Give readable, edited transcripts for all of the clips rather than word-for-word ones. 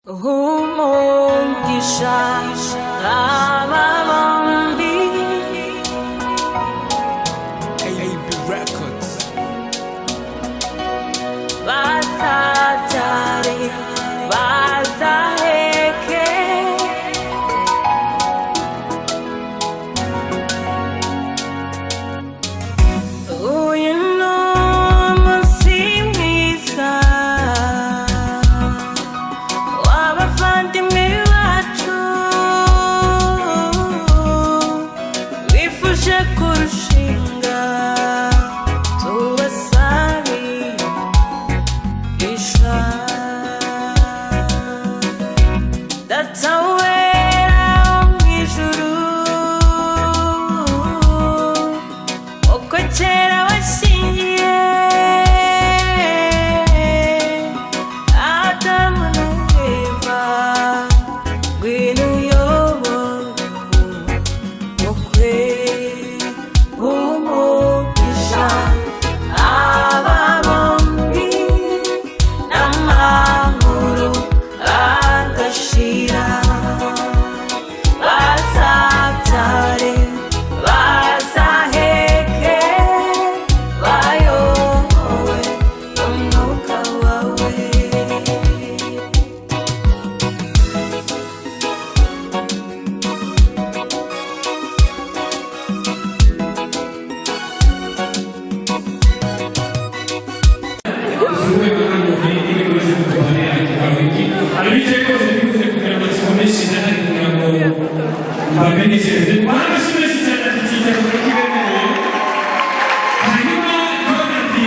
Umugisha aba bombi. AB Records. Bazabyare bazaheke. Uyu ni umunsi mwiza w'abavandimwe bacu bifuje kurushinga, tubasabira isha. Data wera wo mu ijuru, uko kera washyingiye Adamu na Eva, ngwino uyobore ubukwe, umugisha aba bombi n'amahoro adashira, bazabyare bazaheke, bayobowe n'umwuka wawe. Ufungue magambo ili uweze kutuonea kikao hiki. Abicaye rwose bivuze kugira ngo dukomeshe cyane, kugira ngo mbamenyeshereze amashyi menshi cyane ati cyicaro kibemereye. Hanyuma John ati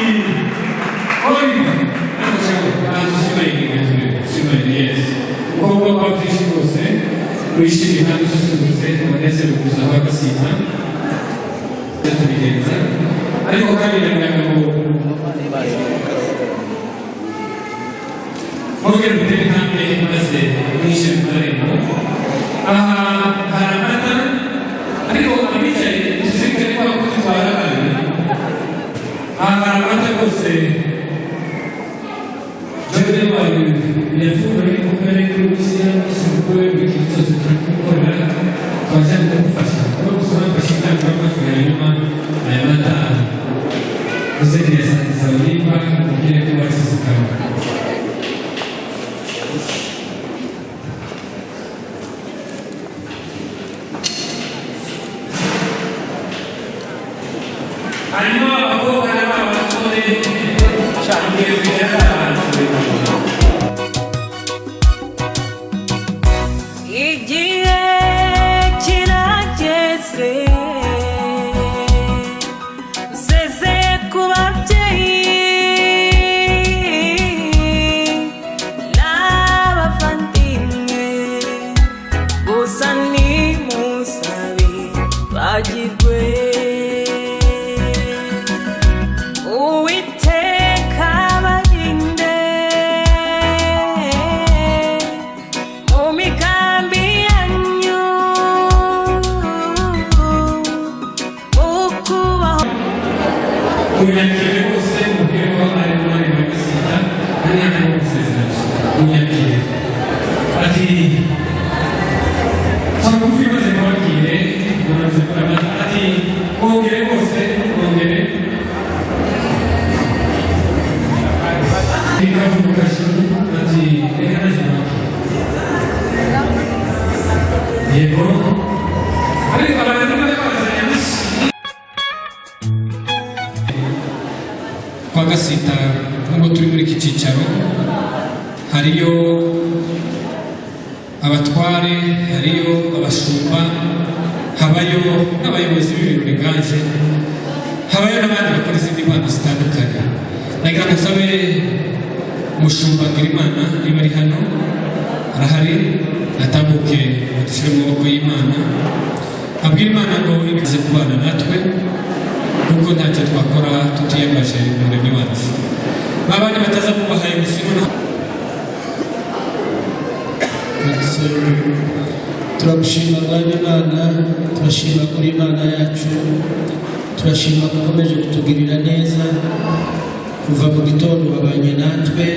Oliver nakushaka banza ushimayinge, ushimayinge, yes, umukobwa kwa byinshi rwose wishimye kandi ususurutse, umunezero kuza aho agasita tubigenza, ariko kandi ndagira ngo mwongere mutere intambwe maze mwishyure mu marembo. Aha hari amata, ariko abicaye tuzirikane ko abakozi twara abana. Aha hari amata rwose. Jordan wayo yafunguye ariko kubera ko Uburusiya isoko buri kintu cyose turi gukorera twaje kumufasha kuko gusa bafashe inama bafashe. Hanyuma aya mata uze kuyasangiza Oliva ubwire ko wasesekawe. Hanyuma abakobwa n'abasore mugiye kwicara abantu. Igihe kirageze nsezeye ku babyeyi n'abavandimwe, gusa nimusabe bagirwe. Uwiteka abarinde mu migambi yanyu, ukubaho. Munyakire bose, mubwire ko ari mu marembo y'agasita ari hano gusezerana. Munyakire ati sabugufi maze mubabwire mumaze kuramata ati mwongere bose, mwongere ikavuga ati reka naje mwakire. Yego, ariko abantu bari bazanye amashyi kwa Gasita. Nubwo turi muri iki cyicaro, hariyo abatware, hariyo abashumba, habayo n'abayobozi b'ibintu biganje, habayo n'abandi bakora izindi mpano zitandukanye. Nagira ngo nsabe umushumba Ngirimana, niba ari hano, arahari, atambuke ngo dushyire mu maboko y'Imana, abwire Imana ngo ibize kubana natwe, kuko ntacyo twakora tutiyambaje Umuremyi wacu. Babandi bataza kubahaye imisoro. Turagushima Mwami Imana, turashima kuri Imana yacu, turashima ko ukomeje kutugirira neza kuva mu gitondo wabanye natwe.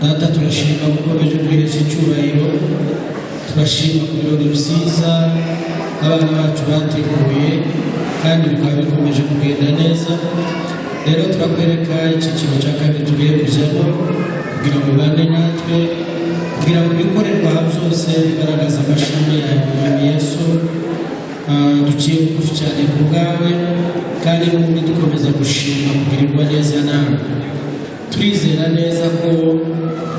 Data, turashima gukomeje guhesha icyubahiro. Turashima ku birori byiza abana bacu bateguye kandi bikaba bikomeje kugenda neza. Rero turakwereka icyiciro cya kabiri tugiye kujyamo kugira ngo ubane natwe, kugira ngo ibikorerwa aha byose bigaragaze amashimwe yawe, Mwami Yesu. Duciye bugufi cyane ku bwawe kandi n'ubundi dukomeza gushima kugirirwa neza nawe. Turizera neza ko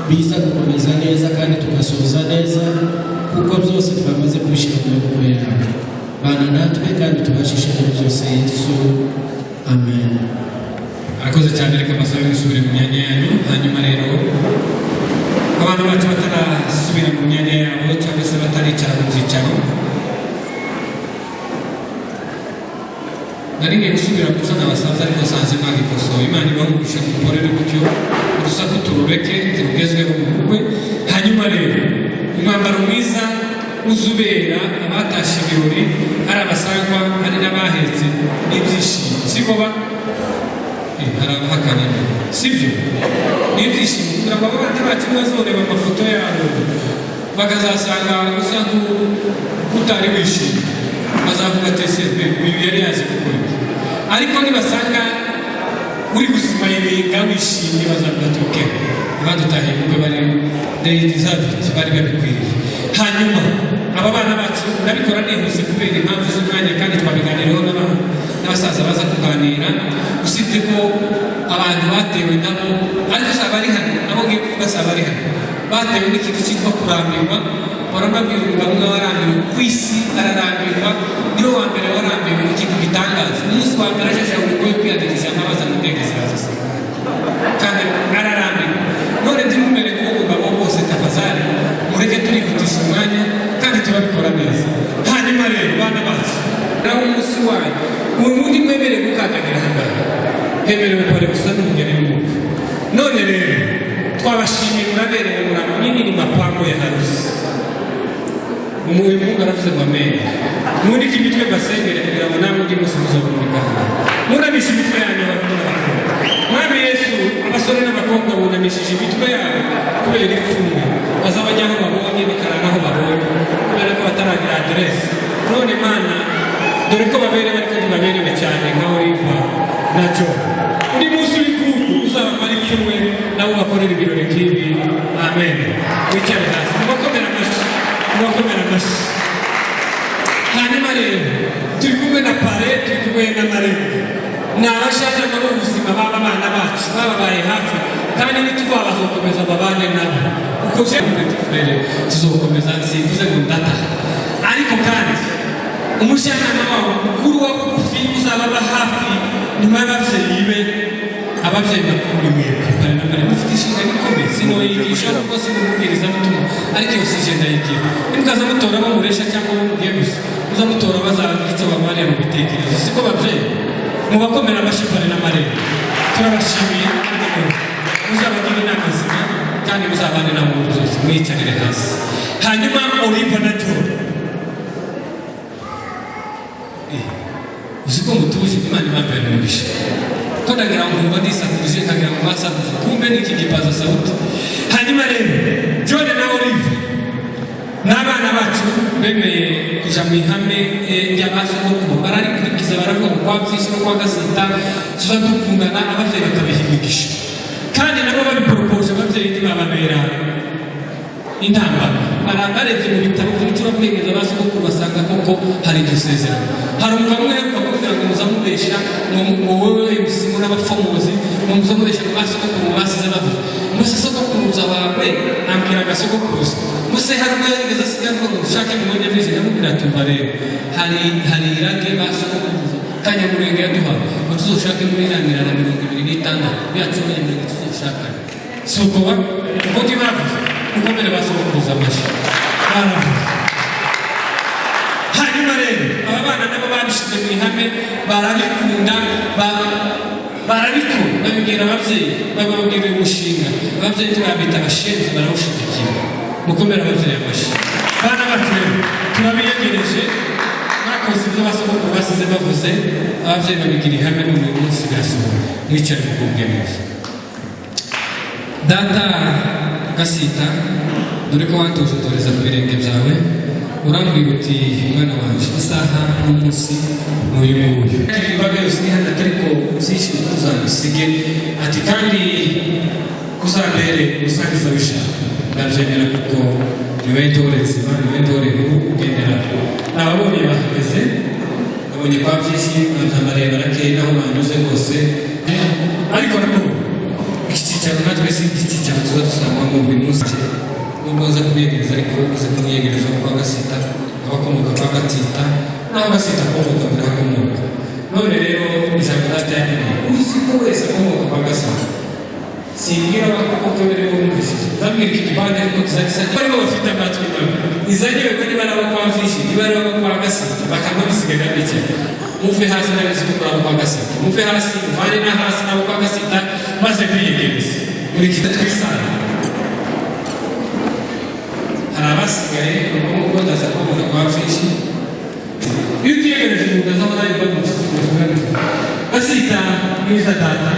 biza gukomeza neza kandi tugasoza neza, kuko byose twamaze kubishyira mu maboko yawe. Bana natwe kandi tubashishe muri byose, Yesu. Amen. Arakoze cyane. Reka amasaha yo gusubira mu myanya yanyu. Hanyuma rero, abana bacu batarasubira mu myanya yabo cyangwa se bataricara mu byicaro, nari ngiye gusubira kuzo nabasanze, ariko nsanze mwabikosoye. Imana ibahugisha, mukorere gutyo, urusaku turureke turugezweho mu bukwe. Hanyuma rero, umwambaro mwiza uzubera abatashye ibirori, ari abasangwa ari n'abahetse n'ibyishimo, siko ba? Hari abahakana, sibyo? Ni ibyishimo kugira ngo abana bacu bazoreba amafoto yabo bakazasanga usa nk'utari wishimye, bazavuga ati: "Ese uyu yari yaje gukora iki?" Ariko nibasanga uri gusimayiringa wishimye, bazavuga ati: "Okay, abadutahiye ubukwe bari, they deserve it, bari babikwiriye." Hanyuma aba bana bacu, ndabikora nihuse kubera impamvu z'umwanya, kandi twabiganiriyeho n'abasaza baza kuganira. Usibye ko abantu batewe nabo, ariko si abari hano, abo ngiye kuvuga si abari hano, batewe n'ikintu cyitwa kurambirwa. Baranabwira umugabo umwe warambiwe ku isi, ararambirwa, niwe wa mbere warambiwe. Ikintu gitangaza, umunsi wa mbere aje yo kwiyandikisha nkabaza mu ndege ziraza kandi ararambirwa. None ntimumere nk'uwo mugabo bose, tafazari mureke turihutisha umwanya kandi turabikora neza. Hanyuma rero, bana bacu, naho umunsi wanyu uwo mundi mwemerewe gukandagira ahangaha, hemerewe pare gusa n'umugeni n'umukwe. None rero twabashimiye, muraberewe, murama nini, ni mapambo ya harusi. Uyu muhungu aravuze ngo amen. Mwunike imitwe basengere kugira ngo namwe undi munsi muzoboneka hano. Munamishe imitwe yanyu, abahungu n'abakobwa. Mwami Yesu, abasore n'abakobwa bunamishije imitwe yabo kubera ipfunwe, baza bajya aho babonye bikarara aho babonye kubera ko bataragira aderesi. None Mana, dore ko baberewe, ariko ntibaberewe cyane nka Oliva na John. Undi munsi uri kuku uzabamara ipfunwe, nabo bakorera ibirori nk'ibi. Amen. Wicare hasi, mubakomera amashyi, mubakomera amashyi. Hanyuma rero turi kumwe na pare, turi kumwe na marene, ni abajyanama b'ubuzima b'aba bana bacu, bababaye hafi kandi nituva bazokomeza babane nabo uko frere tuzokomeza. Simvuze ngo ndataha, ariko kandi umujyanama wabo mukuru wa bugufi uzababa hafi nyuma y'ababyeyi be, ababyeyi bakuru, ni mwebwe pare na marene. Mufite inshingano ikomeye. Sinoyigisha kuko sinumubwirizabutumwa, ariko iyo sije ndayigira. Nimukaza mutora abo muresha cyangwa abo mugiye gusa muza mutora, bazagira icyo bamariye mu bitekerezo, siko babyeyi? Mubakomera amashyi pare na marene. Turabashimiye, muzabagira inama nzima kandi muzabane nabo muri byose. Mwicarire hasi. Hanyuma Oliva na John, uzi ko mutuje? Imana ibambere umugisha. Ko ndagira ngo nkumva ndisakuje, nkagira ngo basakuje, kumbe ni iki gipaza sauti. Hanyuma rero John na Olive ni abana bacu bemeye kuja mu ihame ry'abasogokuru, bararikurikiza, baravuga ngo kwa byinshi no kwa Gasita tuza dukundana, ababyeyi bakabiha imigisha kandi nabo babiporopoje, ababyeyi ntibababera intambara. Barebye mu bitabo by'ibicurabwenge ba sogokuru, basanga koko hari iryo sezerano. Hari umugabo umwe uheruka kumbwira ngo muzamubesha ngo wowe MC n'abafomuzi, ngo muzamubesha ngo ba sogokuru basize bavuze ngo se sogokuruza wawe ambwira agasogokuruza ngo se hari ubwo yarigeze asigaye avuga ngo dushake mu mwanya. Ndamubwira, tumva rero, hari irage ba sogokuruza Kanyamurenge yaduhaye ngo tuzoshake muri 126 yacu Abanyamurenge tuzoshakane. Si uko ba uko ntibavuze? Mukomere ba sogokuruza amashyi, baravuze. Hanyuma rero aba bana nabo babishyize mu ihame, barabikunda, barabikora, babibwira ababyeyi, bababwira uyu mushinga. Ababyeyi ntibabita abashenzi, barawushigikira. Mukomere ababyeyi amashyi. Bana bacu rero, turabiyegereje. Mwakoze ibyo basogokuru basize bavuze, ababyeyi babigira ihame, none uyu munsi birasohora. Mwicare mugubwe neza. Data Gasita, dore ko wantoje utoreza ku birenge byawe, urambwira uti: "Mwana wanjye, isaha n'umunsi ni uyu nguyu." Imbaga yose iri hano, ariko byinshi ntuzabisige, ati kandi uzambere umusangiza w'ijambo. Ndabyemera kuko niwe ntore nzima, niwe ntore nkuru ugendera. Nababonye bahageze, nabonye kwa byinshi babyambariye, barakeye naho banyuze hose. Ariko nanone iki cyicaro natwe si iki cyicaro tuza dusangwamo buri munsi, nubwo nza kumwiyegereza, ariko uze kumwiyegereza kwa Gasita, abakomoka kwa Gatita, naho Gasita akomoka muri hakomoka. None rero ijambo data yananiye, uzi ko wese akomoka kwa Gasita, simbwira abakoko rero bumvishije, nzabwira iki kipande, ariko kizagisa barimo bafite amatwi nawe izanyewe niba ari abo kwa Byinshi, niba ari abo kwa Gasita, bakaba bisigaye bike. Muve hasi, n'abizi ko abo kwa Gasita, muve hasi, muvane na hasi n'abo kwa Gasita, maze biyegereze muri kita twisanga. Hari abasigaye ubwo ndaza kubabuza kwa Byinshi. Iyo utiyegereje umuntu azabona yuko ari umushyitsi. Gasita mwiza, data,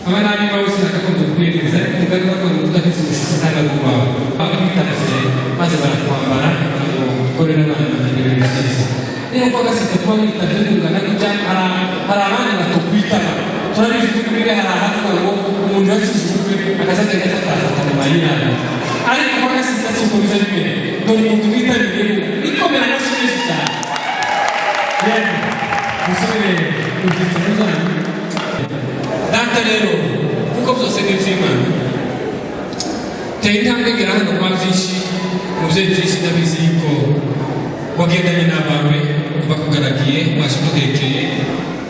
aba nabi bawe sinakagombye kukwiyegereza, ariko umugani bavuga ngo udafite umushyitsi ntabwo ari uwawe. Bakwitabye maze barakwambara ngo ukorere abana ibintu byiza. Niyo kwa Gasita kuba witabye bingana gutya, hari abandi batokwitaba. Turabizi ko kuri hari ahavuga ngo umuntu yakijije ubukwe akazajya afata mu mayinama, ariko kwa Gasita si uko biza bimeze. Dore umuntu witabiriye, ikomera amashyi menshi cyane. Yego, musubire mu byicaro byanyu. Data rero, kuko byose ni iby'Imana, teye intambwe ngera hano kwa Byinshi. Mubyeyi Byinshi, ndabizi yuko wagendanye n'abawe bakugaragiye, waje umuhekeye.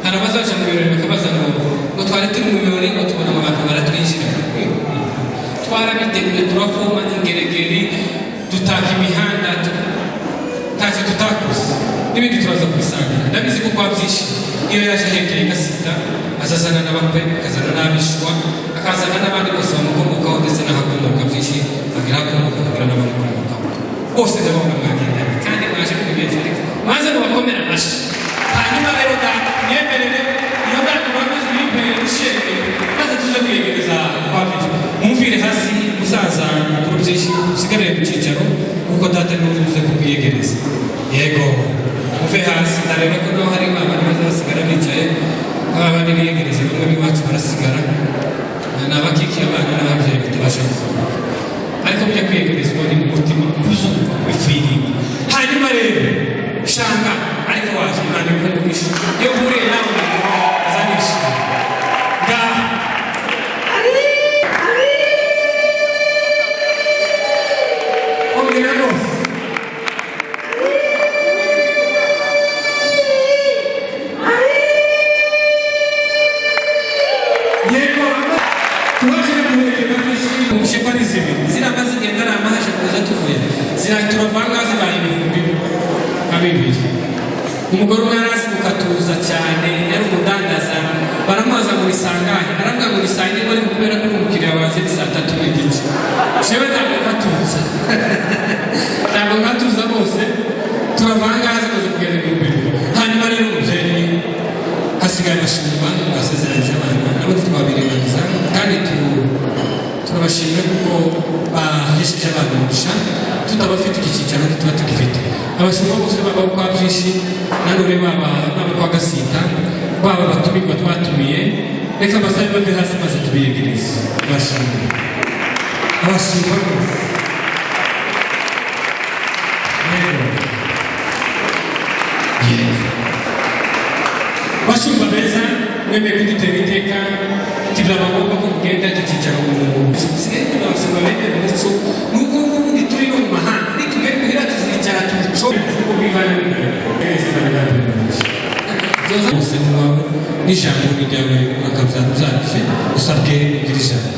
Hari abazaja mu birori bakabaza ngo twari turi mu birori, ngo tubona abantu baratwinjira. Twarabiteguye, turakoma ingeregeri, dutaka imihanda, ntacyo tutakoze, n'ibindi turaza kubisangira. Ndabizi ko kwa Byinshi iyo yaje ahekeye Gasita, azazana n'abakwe, akazana n'abishwa, akazana n'abandi bose bamukomokaho, ndetse n'ahakomoka Byinshi, agira ahakomoka, akagira n'abamukomokaho bose. Ndabona mwagendanye kandi mwaje muri benshi, ariko maze mubakomere amashyi. Hanyuma rero myemerere iyo ndangururamajwi yimpere ishenge, maze tuze kwiyegereza kwa Byinshi. Mumvire hasi, musaza mukuru Byinshi, usigarire ku cyicaro kuko data niwe uze kukwiyegereza. Yego, muve hasi. Ndareba ko naho harimo abantu baza basigara bicaye, nk'abandi biyegereje bamwe b'iwacu barasigara, ni abakikiye abana n'ababyeyi batabasha kuvuga. Ariko bijya kwiyegerezwa ni mu mutima, kuzumva kubifeelinga. Hanyuma rero shanga, ariko waje, Imana iguhe umugisha. Iyo mpuriye nawe azanishima ngaha. Ongera rwose. Yego, tubaje guherekeza byinshi umushe ko ari zibiri ziramba zigenda, ari amahasha kuza tuvuye ziraturavanga, zibaye 2000. Umugore umwe yari gukatuza cyane, yari umudandaza. Baramubaza ngo ni sangahe? Aravuga ngo ni saa 4, ariko kubera ko uri umukiriya wanjye ni saa 3:30. Jewe ntabwo nkatuza, ntabwo nkatuza bose. Turavanga zimaze kugenda 2000. Hanyuma rero umubyeyi, hasigaye abashumba basezeranyije abana, nabo ntitwabirengagiza, kandi turabashimira kuko bahesheje abana umugisha. Tutabafite iki cyicaro ntituba tugifite. Abashumba bose, baba kwa Byinshi, nanone baba kwa Gasita, baba abatumirwa twatumiye, reka basabe bave hasi maze tubiyegereze. Abashumba, abashumba bose. Yego, yego. Bashumba beza, mwemeye kudutera iteka, tiraba ngombwa ko mugenda tukicara mu sigaye. Abashumba bemera umuco nuko n'ubundi turi no mu mahanga, nitugere muhira tuzicara tuco kuko bivana bose wawe n'ijambo ryawe urakabyara uzarije usabwe kugira ijambo.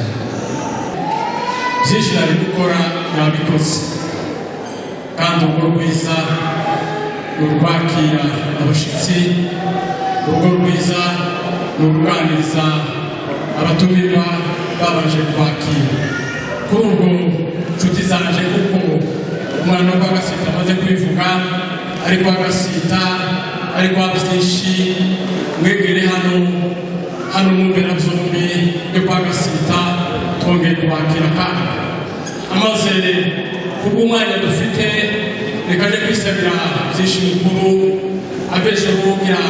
Byinshi nari gukora nabikoze, kandi urugo rwiza ni urwakira abashyitsi, urugo rwiza ni uruganiriza abatumirwa babanje kwakira. Kuri ubwo nshuti zanje, kuko umwana wa Gasita amaze kubivuga, ari kwa Gasita, ari kwa Byinshi, mwegere hano hano mu mberabyombi yo kwa Gasita, twongeye kubakira kandi Amaze kubw'umwanya dufite, reka nje kwisabira byinshi mikuru abesheho kugira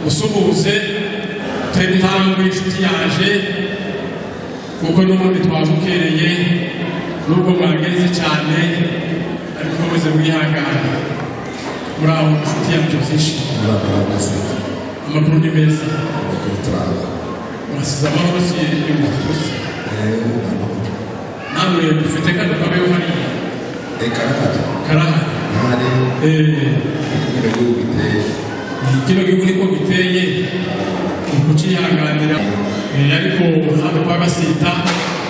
usuhuze tere intambwe inshuti yaje, kuko n'ubundi twamukereye nubwo mwagenze cyane, ariko muze mwihangane. Muri aho inshuti yacu byinshi? Amakuru ni meza, mwasize amahoro, si y'umutusi namwe mufite kano kabeho hariya karahari. Kino gihugu niko giteye, ni ukucihanganira. Ariko hano kwa Gasita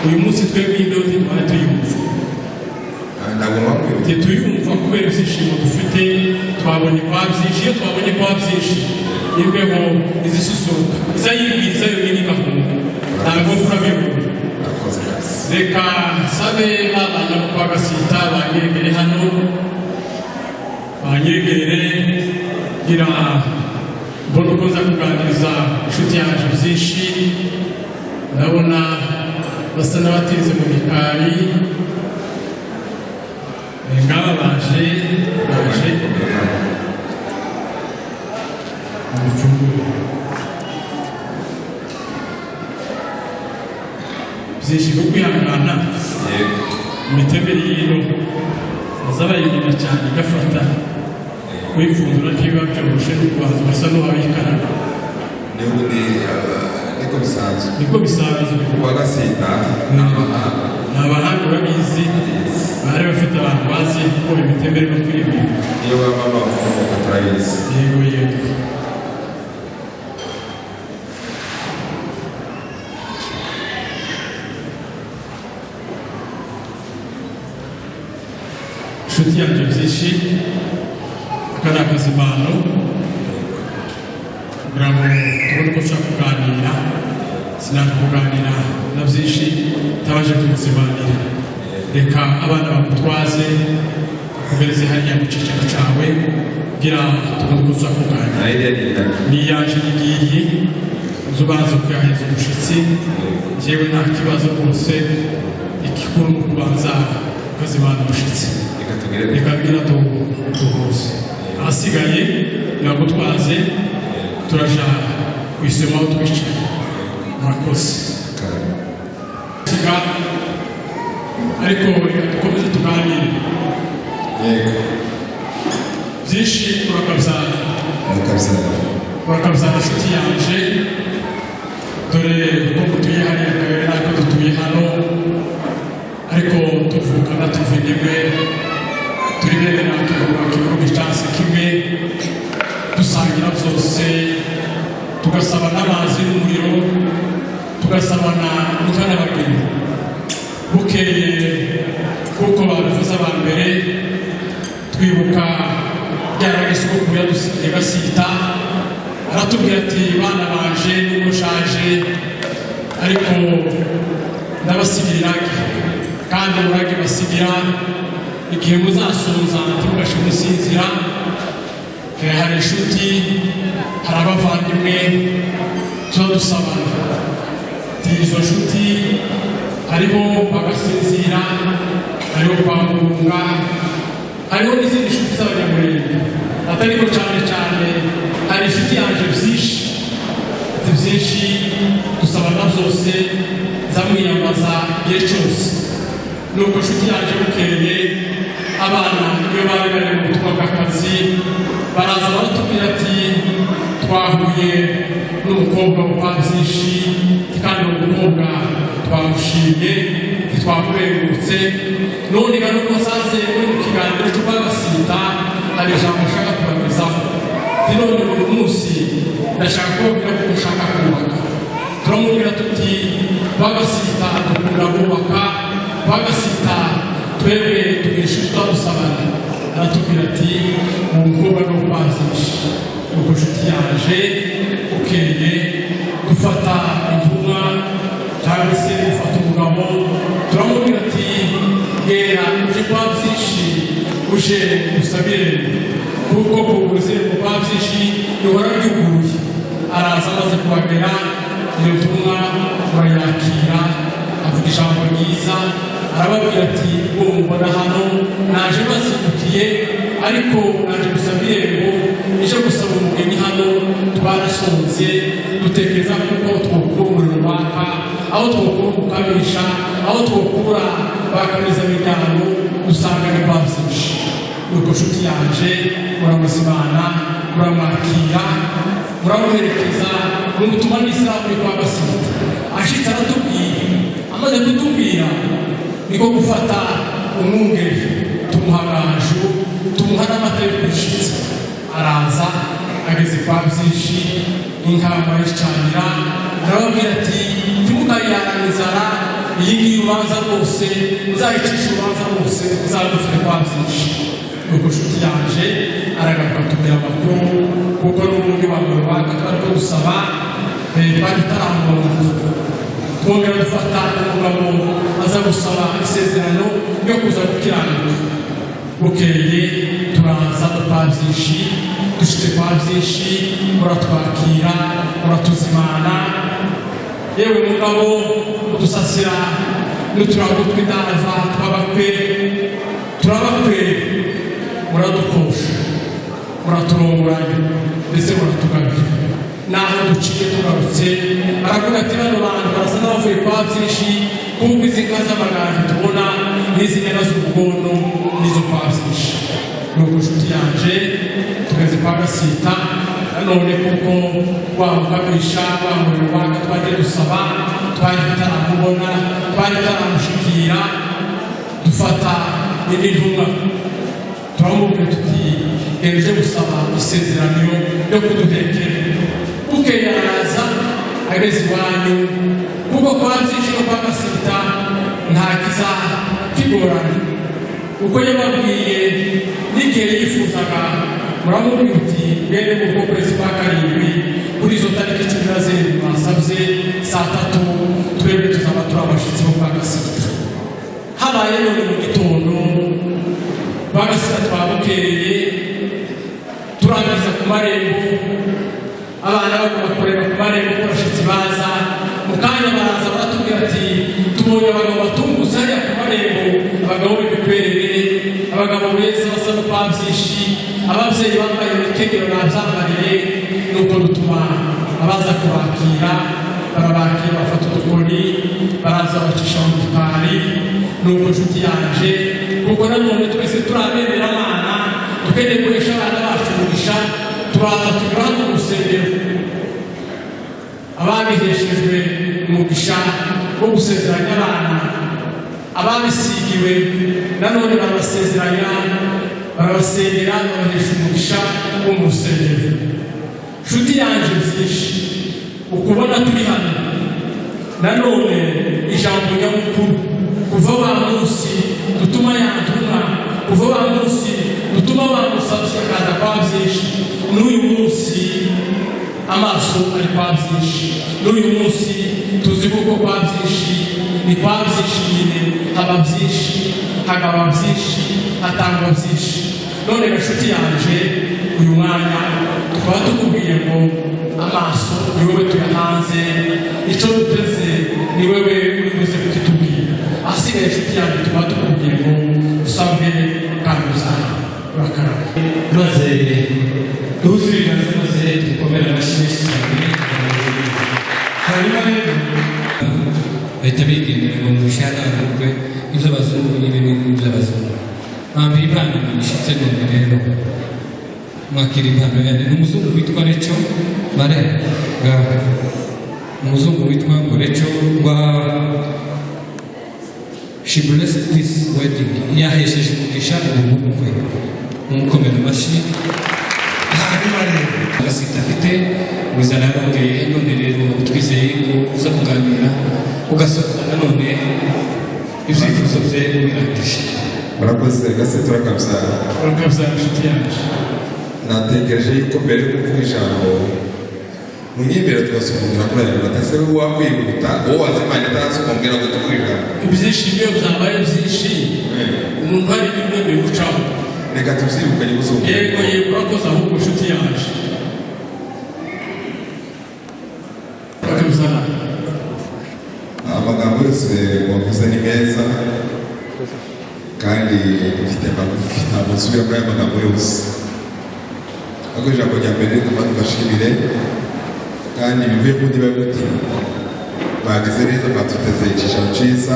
uyu munsi twebwe imbeho ntitwari tuyumva, ntituyumva kubera ibyishimo dufite. Twabonye kwa byinshi, iyo twabonye kwa byinshi imbeho izisusuruka iza yibwiriza yonyine igahunga, ntabwo turabibona. Reka nsabe babana bo kwa Gasita banyegere hano, banyegere ngira mbona uko nza kuganiriza inshuti yaje byinshi. Ndabona basa n'abatinze mu gikari. Ngaba baje, baje amafunguro byinshi bwo kwihangana. Imitemeri y'ino azabayirira cyane igafata, kuyipfundura ntibiba byoroshe, no kubanza basa n'uwabikaraga. N'ubundi niko bisanzwe. Niko bisanzwe. Kuwa Gasita ni abahanga. Ni abahanga babizi, bari bafite abantu bazi ko imitemeri no kwibira. Niyo baba bakomoka turabizi. Yego yego. Inshuti yanjye byinshi, aka ni akazimano kugira ngo tubone uko dushobora kuganira. Sinanga kuganira na byinshi tabanje kumuzimanira. Reka abana bagutwaze bakomereze hariya mu cyicaro cyawe kugira tubone uko dushobora kuganira. Niyaje ngiyi uza ubanza ukuyaheza umushyitsi, yewe nta kibazo rwose. Igikuru ni ukubanza ukazimana umushyitsi. Reka tugire duhuze, ahasigaye nagutwaze turaja ku isima aho twicaye. Murakoze. Ariko reka dukomeze tuganire byinshi. Urakabyara, urakabyara inshuti yanje. Dore ko mutuye hariya kabere natwe dutuye hano, ariko tuvukana tuva indimwe, turi bene tuvuka igihugu icyansi kimwe, dusangira byose, tugasaba n'amazi n'umuriro, tugasabana inka n'abageni. Bukeye kuko babivuze aba mbere, twibuka byaragisogokuru yadusigiye Gasita, aratubwira ati: "Bana baje, nubwo nshaje ariko ndabasigira irage, kandi umurage basigira, igihe muzasonza ntimugashe musinzira, hari inshuti, hari abavandimwe tuba dusabana." Izo nshuti hariho bagasinzira, hariho kwa Mugunga, hariho n'izindi nshuti z'abanyamurenge, atariko cyane cyane hari inshuti yanjye byinshi. Ati: "Byinshi dusabana byose, nzamwiyambaza igihe cyose." Nuko inshuti yanjye, bukeye abana iyo bari bari mu butumwa bw'akazi baraza baratubwira ati: "Twahuye n'umukobwa wa byinshi, kandi uwo mukobwa twamushimye, ntitwamubengutse. None ga nubwo nsanze muri mu kiganiro cyo kwa Gasita, hari ijambo nshaka kubagezaho. Ati none buri munsi ndashaka kubabwira ko mushaka kubaka." Turamubwira tuti: "Bagasita dukunda bubaka, bagasita twebwe tugira inshuti twadusabana." Aratubwira ati: "Uwo mukobwa ni ukwa byinshi." Ubwo inshuti yaje, bukeye dufata intumwa cyangwa se dufata umugabo, turamubwira ati: "Gera uje kwa byinshi, uje usabire, kuko kubuze kwa byinshi bihora byuguruye." Araza, amaze kuhagera iyo ntumwa turayakira, avuga ijambo ryiza. Arababwira ati: "Uwo mubona hano naje bazindukiye, ariko naje gusaba irembo, ije gusaba umugeni hano. Twarasonze, dutekereza kuko twokura umuriro waka, aho twokura umukamisha, aho twokura bakamizamiryango, dusanga ni kwa Byinshi. Nuko nshuti yanje, muramuzimana, muramwakira, muramuherekeza, mumutuma n'isabune kwa Gasita. Ashitse aratubwira. Amaze kutubwira, niko gufata umwungeri, tumuha gaju, tumuha n'amata yo kwishitsa. Araza, ageze kwa Byinshi, inka barayicanira. Arababwira ati: 'Ntimukayirarane inzara, iyi ngiyi urubanza rwose uzayicisha urubanza rwose uzagufite kwa Byinshi.' Nuko nshuti yanje, aragaruka tubwira amakuru, kuko n'ubundi wa mbere twari gusaba twari tutaramubona. Twongera dufata umugabo aza gusaba isezerano ryo kuza gukiranuka. Bukeye turaza kwa Byinshi. Dushitse kwa Byinshi, muratwakira, muratuzimana. Yewe mugabo, udusasira n'uturago tw'indava tw'abakwe, turabakwe. Muradukosha, muraturongoranya, ndetse muratugabira. Naho duciye tugarutse, baravuga ati: 'Bano bantu barasa n'abavuye kwa Byinshi, kuko izi nka z'amagaju tubona n'izi nyana z'ubugondo n'izo kwa Byinshi.' Nuko inshuti yanje, tugeze kwa Gasita nanone, kuko wa mukamisha, wa muriro waka twagiye dusaba twari tutaramubona, twari tutaramushikira. Dufata indi ntumwa, turamubwira tuti: 'Genda uje gusaba isezerano yo kuduhekera.' Bukeye araza, ageze iwanyu, kuko kwa Byinshi no kwa Gasita nta kiza kigorana. Uko yababwiye n'igihe yifuzaga, muramubwira uti: 'Bene mu kwezi kwa karindwi, kuri izo tariki 17 basabye, saa 3, twebwe tuzaba turi abashyitsi bo kwa Gasita.' Habaye none mu gitondo, kwa Gasita twabukereye, turangiza ku marembo, abana bagomba kureba ku marembo ko abashyitsi baza. Mu kanya baraza, baratubwira ati: 'Tubonye abagabo batungutse hariya ku marembo, abagabo b'ibikwerere, abagabo beza basa no kwa Byinshi, ababyeyi bambaye imikenyero babyambariye.' Nuko rutuma abaza kubakira, barabakira, bafata udukoni, baraza bacisha mu gikari. Nuko nshuti yanje, kuko nanone twese turi abemeramana, dukeneye guhesha abana bacu umugisha, turaza tugera hano mu rusengero. Ababiheshejwe umugisha wo gusezeranya abana, ababisigiwe nanone barabasezeranya, barabasengera, babahesha umugisha wo mu rusengero. Nshuti yanje Byinshi, ukubona turi hano nanone, ijambo nyamukuru, kuva wa munsi dutuma ya ntumwa, kuva wa munsi dutuma wa musabye akaza kwa Byinshi, n'uyu munsi amaso ari kwa Byinshi. N'uyu munsi tuzi kuko kwa Byinshi ni kwa Byinshi nyine, haba byinshi, hagaba byinshi, hatangwa byinshi. None gashuti yanje, uyu mwanya tukaba tukubwiye ngo amaso ni wowe tuyahanze, icyo duteze ni wowe uri buze kukitubwira. Ahasigaye, inshuti yanjye, tukaba tukubwiye ngo usabwe kandi uzahe, urakaraba. Maze duhuze ibiganza, maze dukomere amashyi menshi cyane. Hanyuma rero bahita bigendera ngo mushyana ubukwe iby'abazungu nyine ni iby'abazungu. Bambira impano ishitse. None rero mwakira impano yanjye. Ni umuzungu witwa Reco Mare ngaho, umuzungu witwa ngo Reco wa she blessed this wedding, yahesheje umugisha ubu bukwe. Mumukomere amashyi. Hanyuma rero Agasita afite wizana yarongeye. None rero twizeye ko uza kuganira ugasoza nanone ibyifuzo bye ubirangije. Murakoze. Gase, turakabyara. Urakabyara, inshuti yacu. Natekereje yuko mbere yo kuvuga ijambo munyembere tugasukundira kuri ayo manota. Ese wowe wakwihuta, wowe wazimanye atarasukumbwira ngo tuvuge ijambo? Ibyishimo iyo byabaye byinshi, umuntu hari bimwe bimucaho. Reka tubyibukanye ubuzungu. Yego yego, urakoze ahubwo, inshuti yaje. Urakabyara. Amagambo yose wavuze ni meza. Kandi mfite magufi, ntabwo nsubira muri aya magambo yose, ariko ijambo rya mbere reka mbanze mbashimire kandi bivuye ku ndiba y'umutima. Mwagize neza, mwatuteze icyicaro cyiza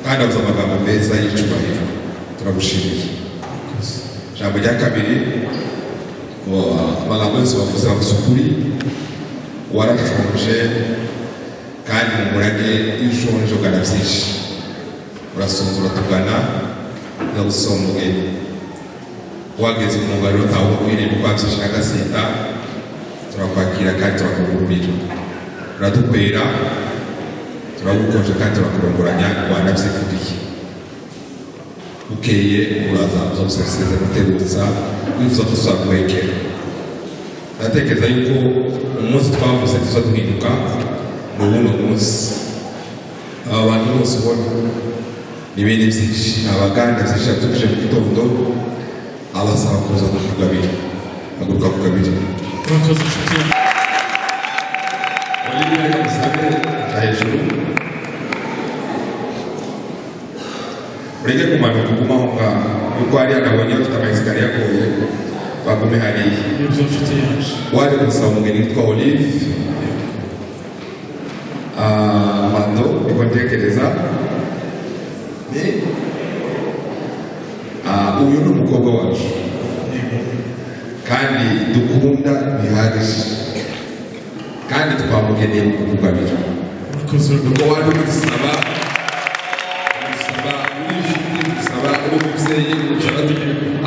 kandi avuze amagambo meza y'icyubahiro, turagushimiye. Ijambo rya kabiri, amagambo yose bavuze, bavuze ukuri. Warashonje, kandi mu murage iyo ushonje ugana byinshi, urasonza uratugana, ndagusoma umugeni wageze umwuga ntawe ukwiriye kukwakisha n'agasinda. Turakwakira kandi turakugururira, uradukwera, turagukonje kandi turakurongoranya, wanabyivugiye. Bukeye uraza uza guseseza gutegutsa wifuza ko tuzaguhekera. Ndatekereza yuko umunsi twavuze tuza duhinduka ni uwuno munsi. Aba bantu bose ubona ni bene byinshi, ni abaganda byinshi yaturije mu gitondo, abasaba kuza kukugabira, haguruka kugabira. Urakoze inshuti yanjye. Olivier, reka musabe aca hejuru, ureke kumanuka, ugume aho ngaho, kuko hariya nabonye bafite ama escalier agoye, bagume hariya. Nibyo nshuti yanjye. Waje gusaba umugeni witwa Olive. Mando niko ntekereza ni uyu ni umukobwa wacu kandi dukunda bihagije, kandi twamugeneye mu kukugabira. Urakoze. Nuko waje kudusaba, udusaba uri inshuti, udusaba uri umubyeyi, udusaba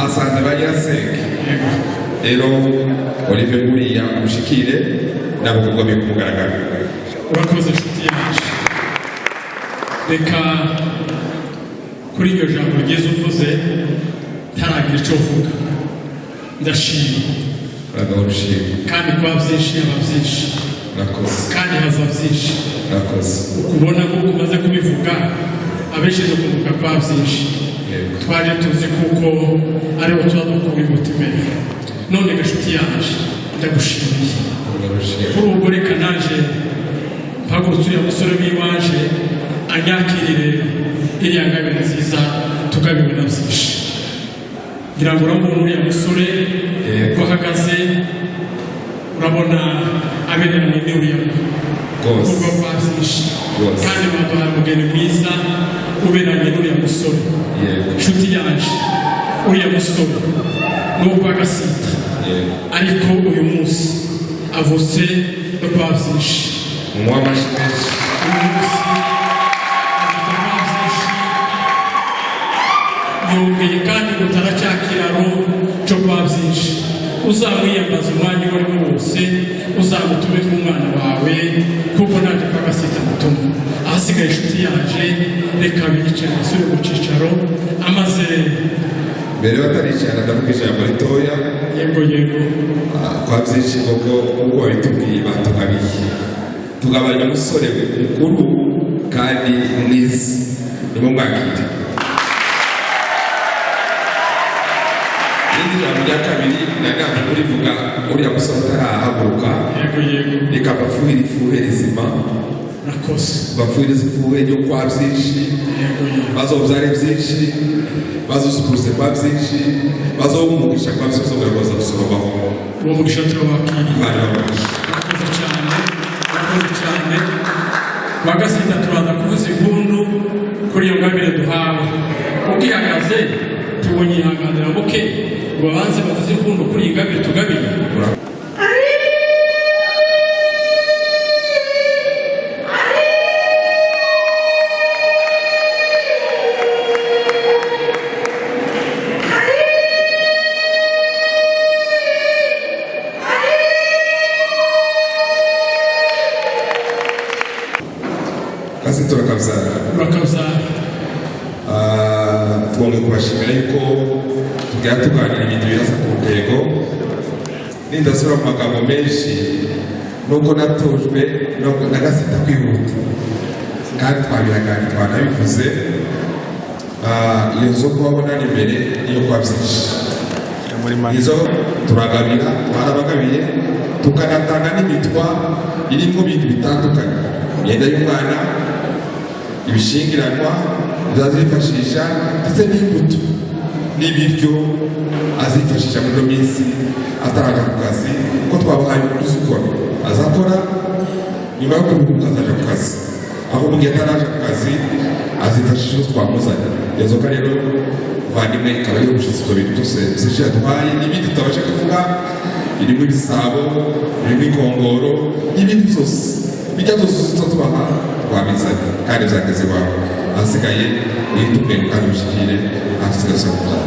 asanze ba nyirasenge. Rero Olive buriya umushikire nabukugamiye ku mugaragaro. Urakoze inshuti yacu. Reka kuri iryo jambo ryiza uvuze ntaragira icyo uvuga, ndashima. Uragahora ushima. Kandi kuba byinshi yaba byinshi. Urakoze. Kandi haza byinshi. Urakoze. Ukubona nk'uko umaze kubivuga, abenshi dukomoka kwa byinshi. Twaje tuzi kuko ariho tuba dukura imbuto imera. None gashuti yaje, ndagushimiye. Kuri ubwo reka naje mpagurutse uriya musore w'iwaje anyakirire iriya ngabire nziza tukabibona byinshi. Ngira ngo urabona uriya musore uko ahagaze, urabona abereranye n'uriya mukobwa kwa byinshi, kandi baduhaye umugeni mwiza uberanye n'uriya musore. Inshuti yaje, uriya musore ni uwo kwa Gasita, ariko uyu munsi avutse no kwa byinshi. Umuha amashyi menshi. Uyu munsi avutse kwa byinshi, yongeye kandi ngo taracyakiraro cyo kwa byinshi. Uzamwiyambaza umwanya uwo ari wo wose, uzamutume nk'umwana wawe, kuko nanjye kwa Gasita mutuma. Ahasigaye inshuti yaje, reka biyicare basubire mu cyicaro amaze. Mbere bataricara, ndavuga ijambo ritoya. Yego yego. Kwa byinshi koko nk'uko babitubwiye, batugabiye, tugabanya umusore mukuru kandi mwiza, nimo mwakire. Irindi jambo rya kabiri nari kurivuga uriya musore utarahaguruka. Yego yego. Reka bafuhire ifuhe rizima. Urakoze. Bafuhire ifuhe ryo kwa byinshi, bazobyare byinshi, bazusukuruze kwa byinshi, bazohumugisha kwa byinshi, bazogaragaza gusoromaho. Uwo mugisha turawakiriye. Imana ibamugisha. Urakoze cyane, urakoze cyane. Kwa Gasita turaza kuvuza impundu kuri iyo ngabire duhawe. Ugihagaze tubonye ihanganira muke ngo babanze bavuze impundu kuri iyi ngabire tugabire. Kasi turakabyara. Urakabyara. Tugomba kubashimira yuko tugera tuganira ibintu birasa ku ntego. Nindasubira mu magambo menshi, nuko natojwe na Gasita kwihuta, kandi twabiraganira twanabivuze. Iyo nzu kubabona ni imbere niyo kwa byinshi, izo turagabira, twarabagabiye, tukanatanga n'imitwa irimo ibintu bitandukanye: imyenda y'umwana, ibishingiranwa, Azifashisha ndetse n'imbuto n'ibiryo azifashisha muri ino minsi ataraja ku kazi, kuko twabahaye umuntu uzikora. Azakora nyuma yo kuruhuka, azaja ku kazi. Aho mu gihe ataraja ku kazi, azifashisha uwo twamuzanye. Iyo nzoga rero, muvandimwe, ikaba yujuje ibyo bintu byose byinshi yaduhaye n'ibindi tutabasha kuvuga, birimo ibisabo, birimo inkongoro n'ibindi byose bijya byose tuba tubaha. Twabizanye kandi byageze iwawe. Ahasigaye uhite umenya kandi ubishyikire. Ahasigaye usaba kubyara.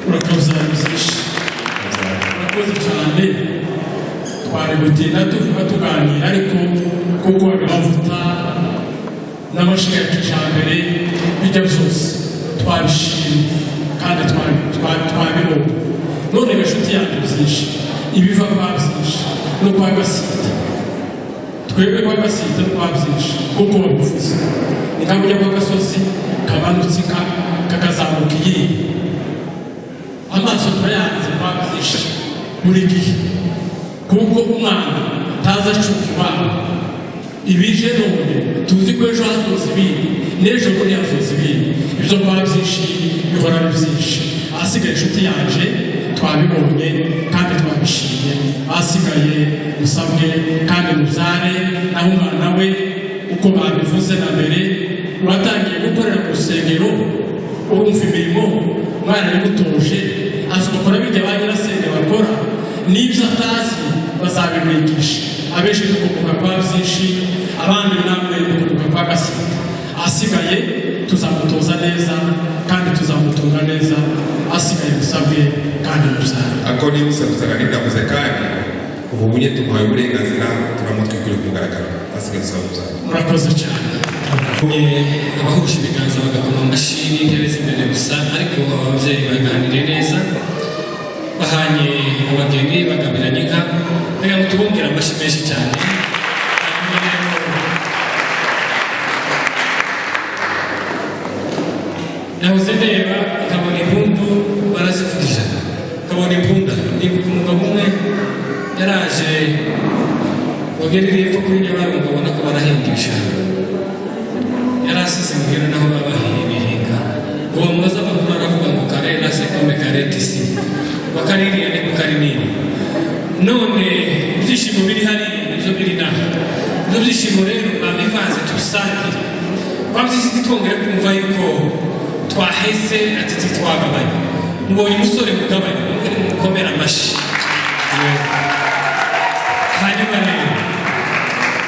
Urakoze byinshi, urakoze cyane. Twari gutinda tuvuga, tuganira, ariko kuko amavuta n'amashiga ya kijambere bijya byose twabishimye kandi twabibonye. None inshuti yanjye, byinshi ibiva kwa byinshi no kwa Gasita, twebwe kwa Gasita no kwa byinshi, kuko babivuze ni nka kujya kwa gasozi kamanutse inka kakazamuka iyindi. Amaso turayanze kwa byinshi buri gihe, kuko umwana ntaza acuka iwabo. Ibije none, tuzi ko ejo hazoza ibindi, n'ejo bundi hazoza ibindi. Ibyo kwa byinshi bihora ari byinshi. Ahasigaye, inshuti yanje, twabibonye kandi twabishimye. Ahasigaye musabwe kandi mubyare. Naho umwana we, uko babivuze na mbere, watangiye gukorera mu rusengero, urumva imirimo umwana yamutoje, azi gukora bijya ba nyirasenge bakora, n'ibyo atazi bazabimwigisha. Abenshi dukomoka kwa byinshi, abandi namwe dukomoka kwa Gasita. Ahasigaye tuzamutoza neza kandi tuzamutunga neza. Asigaye musabwe kandi mubyare. Ako niba usabye ndavuze, kandi ubu bunye tumuhaye uburenganzira, turamutwikira ku mugaragaro. Asigaye usaba kubyara. Murakoze cyane. Abahuje ibiganza bagakoma amashyi n'intebe z'imbere gusa, ariko ababyeyi baganiriye neza, bahanye abageni, bagabiranye inka. Reka ngo tubongere amashyi menshi cyane. Hanyuma rero, nahoze ndeba nkabona impundu barazivugije, nkabona impunda. Nibuka umugabo umwe yaraje wagereye epfo kuri Nyabarongo, ubona ko barahinga ibishanga, yari asize imuhira naho babahiye ibihinga. Ngo bamubaze amakuru, aravuga ngo karera se kome karetisi bakaririya ni kukarinini. None ibyishimo biri hariya nibyo biri naha. Ibyo byishimo rero babivanze, tubisangire kwa byinshi, twongere kumva yuko twaheze ati twagabanye. Mubonye umusore mugabanye, mwongere mukomere amashyi. Hanyuma rero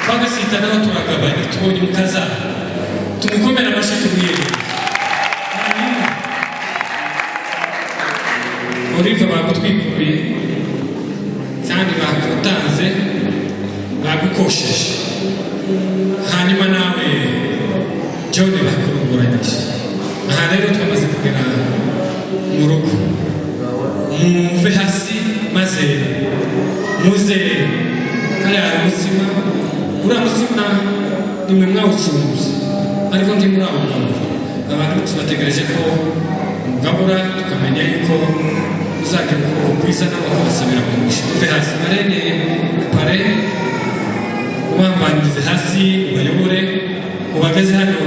twagasita naho turagabanye, tubonye umukazana, tumukomere amashyi, tumwiyegere. Hanyuma Olive, bagutwikuye kandi bakutanze, bagukosheje. Hanyuma nawe John, bakurunguranyije. Aha rero twamaze kugera mu rugo. Muve hasi maze muze hariya hari umutsima. Uriya mutsima nimwe mwawucuruza, ariko ntimurawugabura. Abantu tubategereje ko mugabura, tukamenya yuko uzagira ukuboko kwiza, nawe akabasabira umugisha. Muve hasi, marraine, parrain, ubambanirize hasi, ubayobore, ubageze hano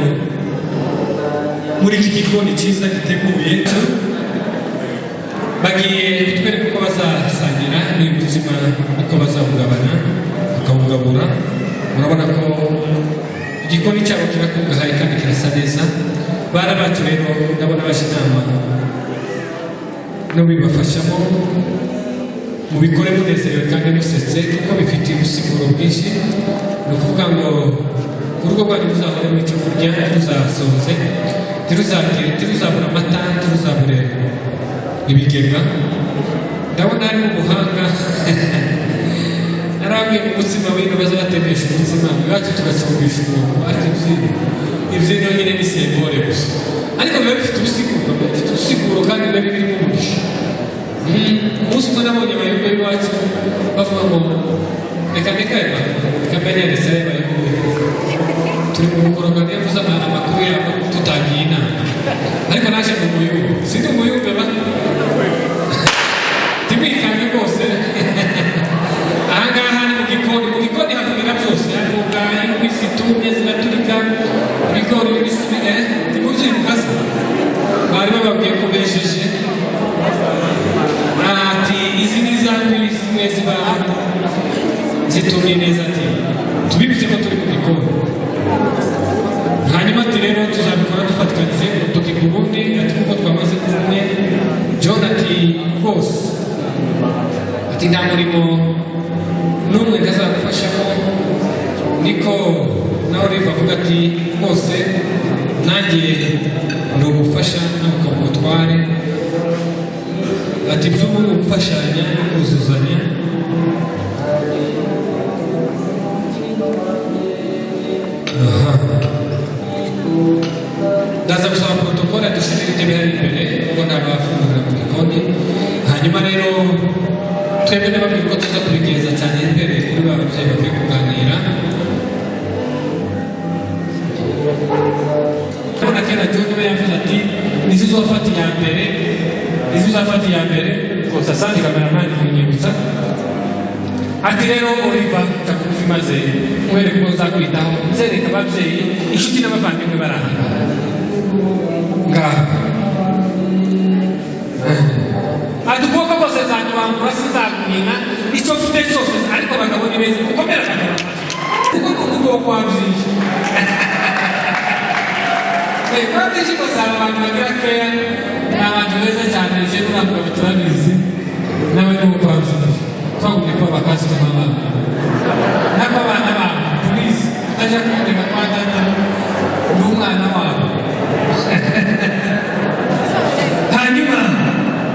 muri iki gikoni cyiza giteguye. Bagiye kutwereka uko bazasangira n'uyu mutsima, uko bazawugabana, bakawugabura. Murabona ko igikoni cyabo kirakungahaye kandi kirasa neza. Bana bacu rero, ndabona baje inama n'ubibafashamo. Mubikore munezerewe kandi musetse, kuko bifitiye ubusiguro bwinshi. Ni ukuvuga ngo urugo rwanyu ruzahoremo icyo kurya, ntiruzasonze, ntiruzabura amata, ntiruzabure ibigega. Ndabona harimo ubuhanga. Narabwiye ngo umutsima w'ino baza batemesha umutsima, iwacu tugacumbisha umuntu, ariko ibyino nyine ni symbole gusa, ariko biba bifite ubusiguro, biba bifite ubusiguro kandi biba birimo umugisha. Umunsi umwe nabonye abayumbe b'iwacu bavuga ngo reka ndeka ayo makuru, reka mbenyeretse ayo bayumbe. Turi mu bukoroga, niyo mvuze amakuru yabo tutagiye inama, ariko naje mu muyumbe, sindi umuyumbe ba timwikange rwose. Ahangaha ni mu gikoni. Mu gikoni havugira byose, havuga inkwi zitumye ziraturika, ibigori bibisi, timubyibuka se? Batubwiye neza ati tubibutse ko turi mu gikoni. Hanyuma ati rero tuzabikora dufatikanyije urutoki ku rundi, ati kuko twamaze kumwe. John ati rwose, ati nta murimo n'umwe ntazagufashamo. Niko na Olive avuga ati rwose nanjye ni ubufasha nawe ukaba umutware. Ati by'ubu ni ugufashanya no kuzuzanya. Aha. Ndaza gusaba protocole dushyire intebe hari imbere kuko ntabafungurira mu gikoni. Hanyuma rero twebwe n'ababwira ko tuza kubigenza cyane imbere kuri ba babyeyi bavuye kuganira. Kubona kera John we yavuze ati nizo uzafata iya mbere, nizo uzafata iya mbere rwose. Asante cameraman kunyibutsa. Ati rero Oliver, kagufi maze mwereke uko nzakwitaho, nzereka ababyeyi, inshuti n'abavandimwe bari aha ngaha. Ati ukuboko kose nzanyubangura, sinzaguhina icyo mfite cyose. Ariko abagabo ni beza, gukomera abagabo kuko ni umugabo kwa byinshi. Kwa byinshi rwose. Hari abantu bagira keya, ni abantu beza cyane. Je ntabwo turabizi, nawe ni uko byinshi twagumye kuba abakasitoma babo nako abana babo. Please, utajya kumureka kwa data n'umwana wabo. Hanyuma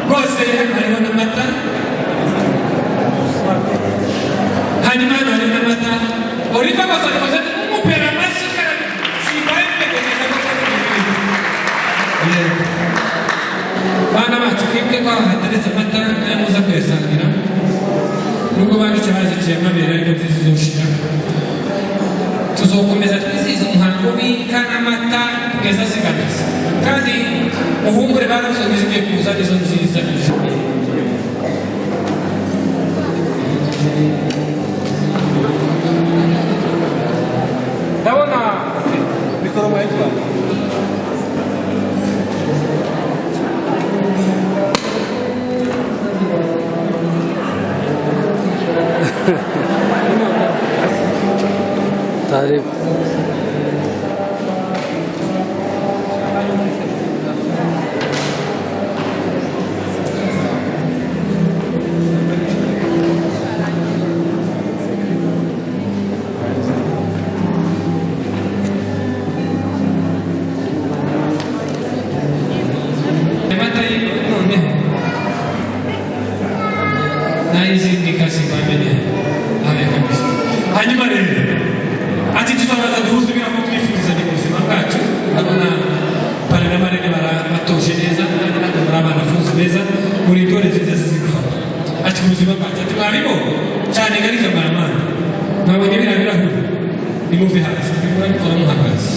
rwose hano hariho n'amata. Hanyuma hano hariho n'amata. Oliva rwose abikoze mumupera amashyi kandi simbaye mwegereza ko. Bana bacu, mwebwe ko aha hateretse amata nayo muza kuyasangira, nubwo banditse baziciye amabere, ariko tuzizoshira. Tuzokomeza twizihiza umuhango w'inka n'amata kugeza zigarutse. Kandi muhumure, baravuze ngo izigiye kuza nizo nziza. Ndabona Mikoro mwayitwara. Tarif. Amata noneho n'ay'izindi kasi bamenye abe kabisa. Hanyuma rero ati tuzabanza duhuze ibirago twifurizanye mu buzima bwacu. Ndabona parrain na marraine batoje neza, kandi namwe muri abana fuzi neza, muri intore nziza zizigufata. Ati mu buzima bwacu, ati mwabibonye cyane gari cameraman, mwabonye biriya birahuri, nimuve hasi, murabikora muhagaze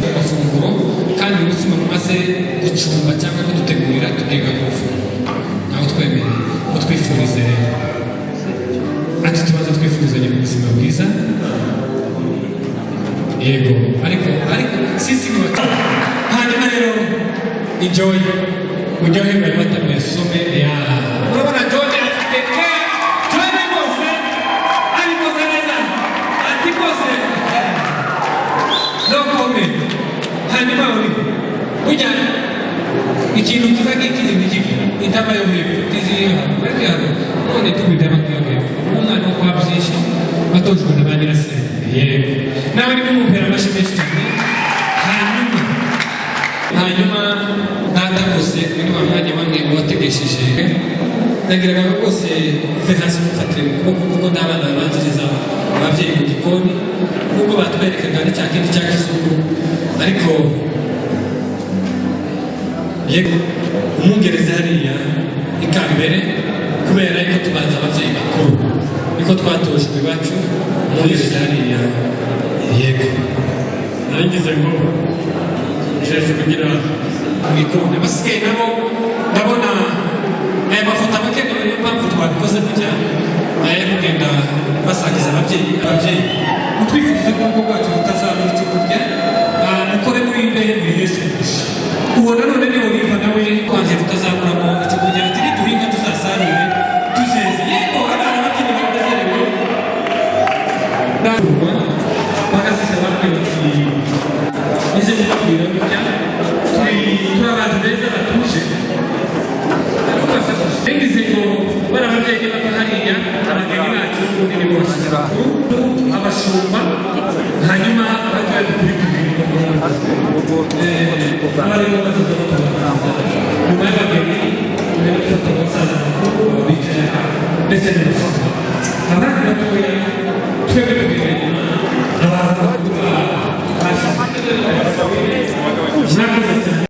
amafunguro. Kandi umutsima mumaze gucumba cyangwa kudutegurira, tugiga ku mafunguro naho twemereye ngo twifurize. Rero ati tubanza twifurizanye mu buzima bwiza. Yego, ariko sisi ni batatu. Hanyuma rero enjoy, muryoherwe ayo mata, muyasome. Ya, urabona John afite care. John rwose abikoze neza, ati rwose no comment. Hanyuma uri burya ikintu kiza nk'ikizi ntikibi intama yo hepfo tiziyo ariko hano none tuba intama yo hepfo, umwana wo kwa byinshi watojwe na ba nyirasenge. Yego, nawe ni mumumpera amashyi menshi cyane. Hanyuma data rwose, uyu ni wa mwanya bamwe wategesheje. Nagiraga ngo rwose uve hasi umufatire mu kuboko kuko n'abana babanziriza ababyeyi mu gikoni, nubwo batwerekaga ni cya kindi cya kizungu. Ariko yego, umwungereza hariya ikambere kubera yuko tubanza ababyeyi bakuru, niko twatojwe iwacu. Umwungereza hariya, yego. Naringize ngo jeje kugira Mu gikoni abasigaye nabo ndabona aya mafoto abakenewe, niyo mpamvu twabikoze kujya aya kugenda basangiza ababyeyi. Ababyeyi, mutwifurize ko urugo rwacu rutazabura icyo kurya. Mukore muri imbehe muriheshe umugisha. Uwo nanone ni Oliva, nawe kwanze tutazaburamo icyo kurya. Ati niduhinga tuzasarure tuzeze. Yego, abana bakiri banezerewe. Abarimo bazaza batubanziriza nyuma y'abageni, mbere dufata abasaza bakuru bicaye aha ndetse n'abashumba, abandi batoya twebwe tugenda inyuma, abantu bakuru hasi. Murakoze cyane.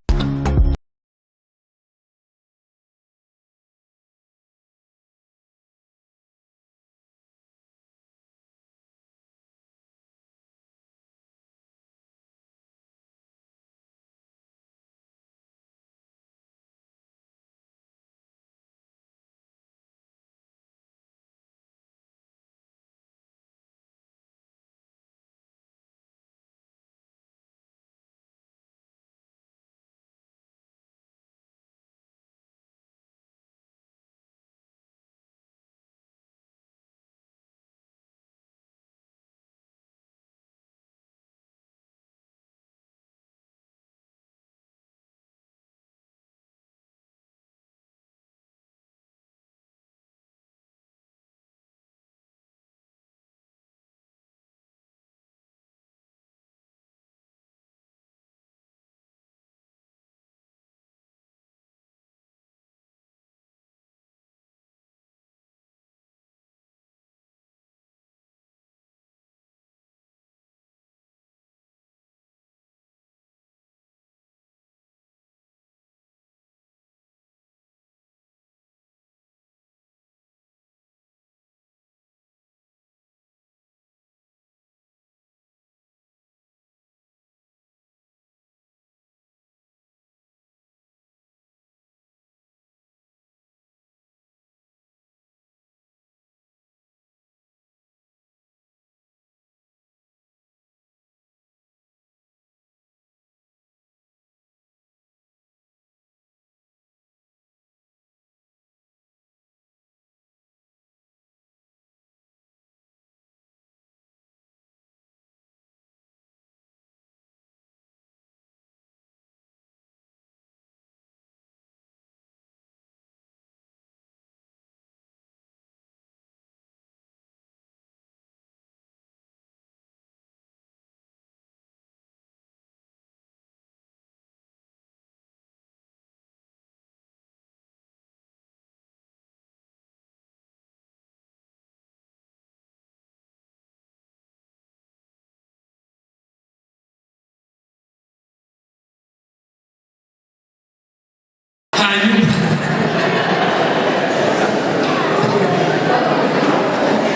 Hanyuma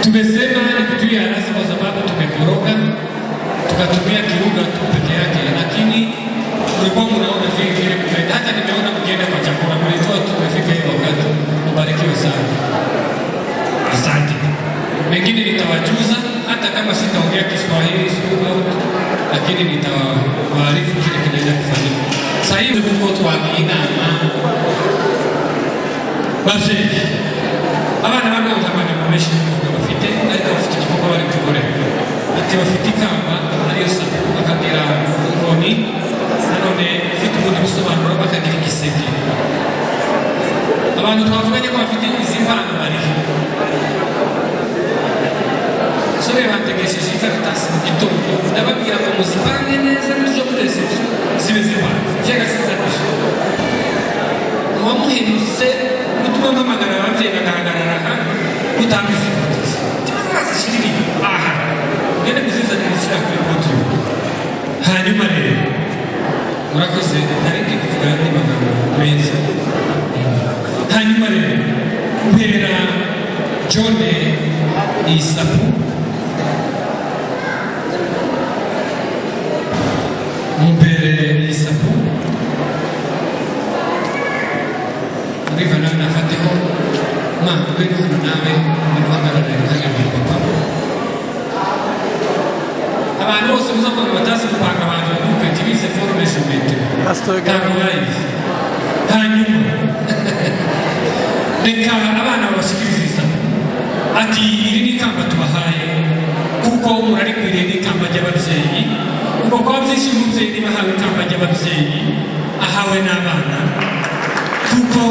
tumesema ni kutuia rasi kwa sababu tumekoroga tukatumia kiunga tu peke yake, lakini mlikuwa mnaona vile vile kupenda. Hata nimeona mkienda kwa chakula, mlijua tumefika hiyo wakati. Mbarikiwe sana, asante. Mengine nitawajuza hata kama sitaongea Kiswahili throughout, lakini nitawaarifu kile kinaenda kufanyika. Sasa hivi kuko twagiye inama bavyeyi, abana bamwe nta magambo menshi yo kuvuga bafite, ariko bafite igikorwa bari gukorera. Ati bafite ikamba ariyo sapu, bakagira inkoni nanone ifite ubundi busobanuro, bakagira igiseke. Abantu twavuganye ko bafite izi mpano barihe sore bantegesheje ikaratasi mu gitondo, ndababwira ngo muzipange neza nituja muri reception zibe zipanze cyangwa zizabije uwamuhindutse gutuma mpamagara ababyeyi bagahagarara aha gutanga izi cyangwa bazishiririye aha ngende kuzizanira zishyira kuri podium. Hanyuma rero murakoze, nari ngiye kuvuga andi magambo meza. Hanyuma rero mpera John isapu mumbere isapu Riva nawe nafateho ma ngwino hano nawe ngwino uhagarare iruhande rwa papa. Abantu bose muza ngo batazi gupanga abantu bagupe ntibize forme géométrique ntabwo bayizi. Hanyuma reka abana babashyikirize isapu, ati iri ni ikamba tubahaye kuko murarikwiriye, ni ikamba ry'ababyeyi. Ubwo kuba byinshi umubyeyi niba ahawe ikamba ry'ababyeyi ahawe n'abana, kuko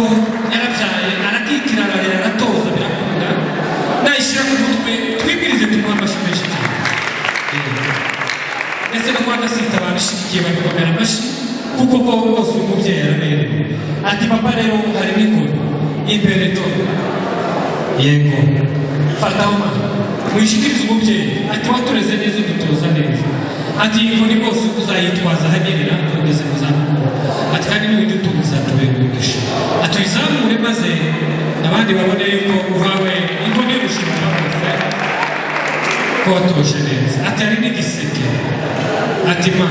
yarabyaye arakikira ararera aratoza birakunda, nayishyira ku mutwe twibwirize tumuha amashyi menshi cyane. Ndetse no kwa Gasita babishyigikiye babikomera amashyi kuko Kuko ko rwose uyu mubyeyi araberewe. Ati papa rero hari n'inkoni imbere to, yego, fataho mama, wishikirize umubyeyi. Ati watureze neza, udutoza neza. Ati iyi nkoni rwose uzayitwaza ahanyerera ugeze mu zabukuru. Ati kandi niwidutunga uzatubera umugisha. Ati uyizamure maze abandi babone yuko uhawe inkoni y'ubushumba bwose, ko watoje neza. Ati hari n'igiseke. Ati ma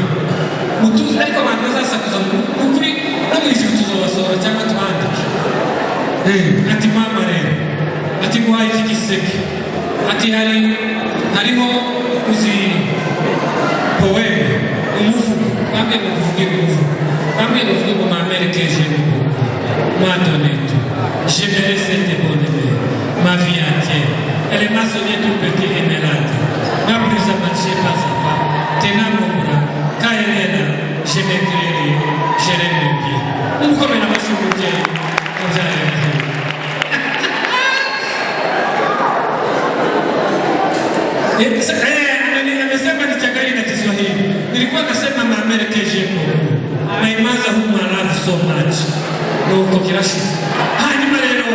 mutuze, ariko abantu bazasakuza mu kuri no mu ijuru tuzobasohora cyangwa tubandike. Ati mama rero, ati nguhaye iki giseke. Ati hariho uzi poème, umuvugo. Bambwiye ngo tuvuge umuvugo, bambwiye ngo tuvuge ngo: "Ma mère que j'aime beaucoup m'a donné tout, j'aimerais cette bonne mère ma vie entière. Elle m'a soigné tout petit et malade, m'a appris à marcher pas à pas, tenant mon bras. Quand elle est là, je ne crains rien, je l'aime bien." Umukomera amashyi umubyeyi wabyaye. Amesema nichanganye na Kiswahili. Nilikuwa nasema ma mère que j'aime beaucoup, my mother whom I love so much. Nuko kirashize. Hanyuma rero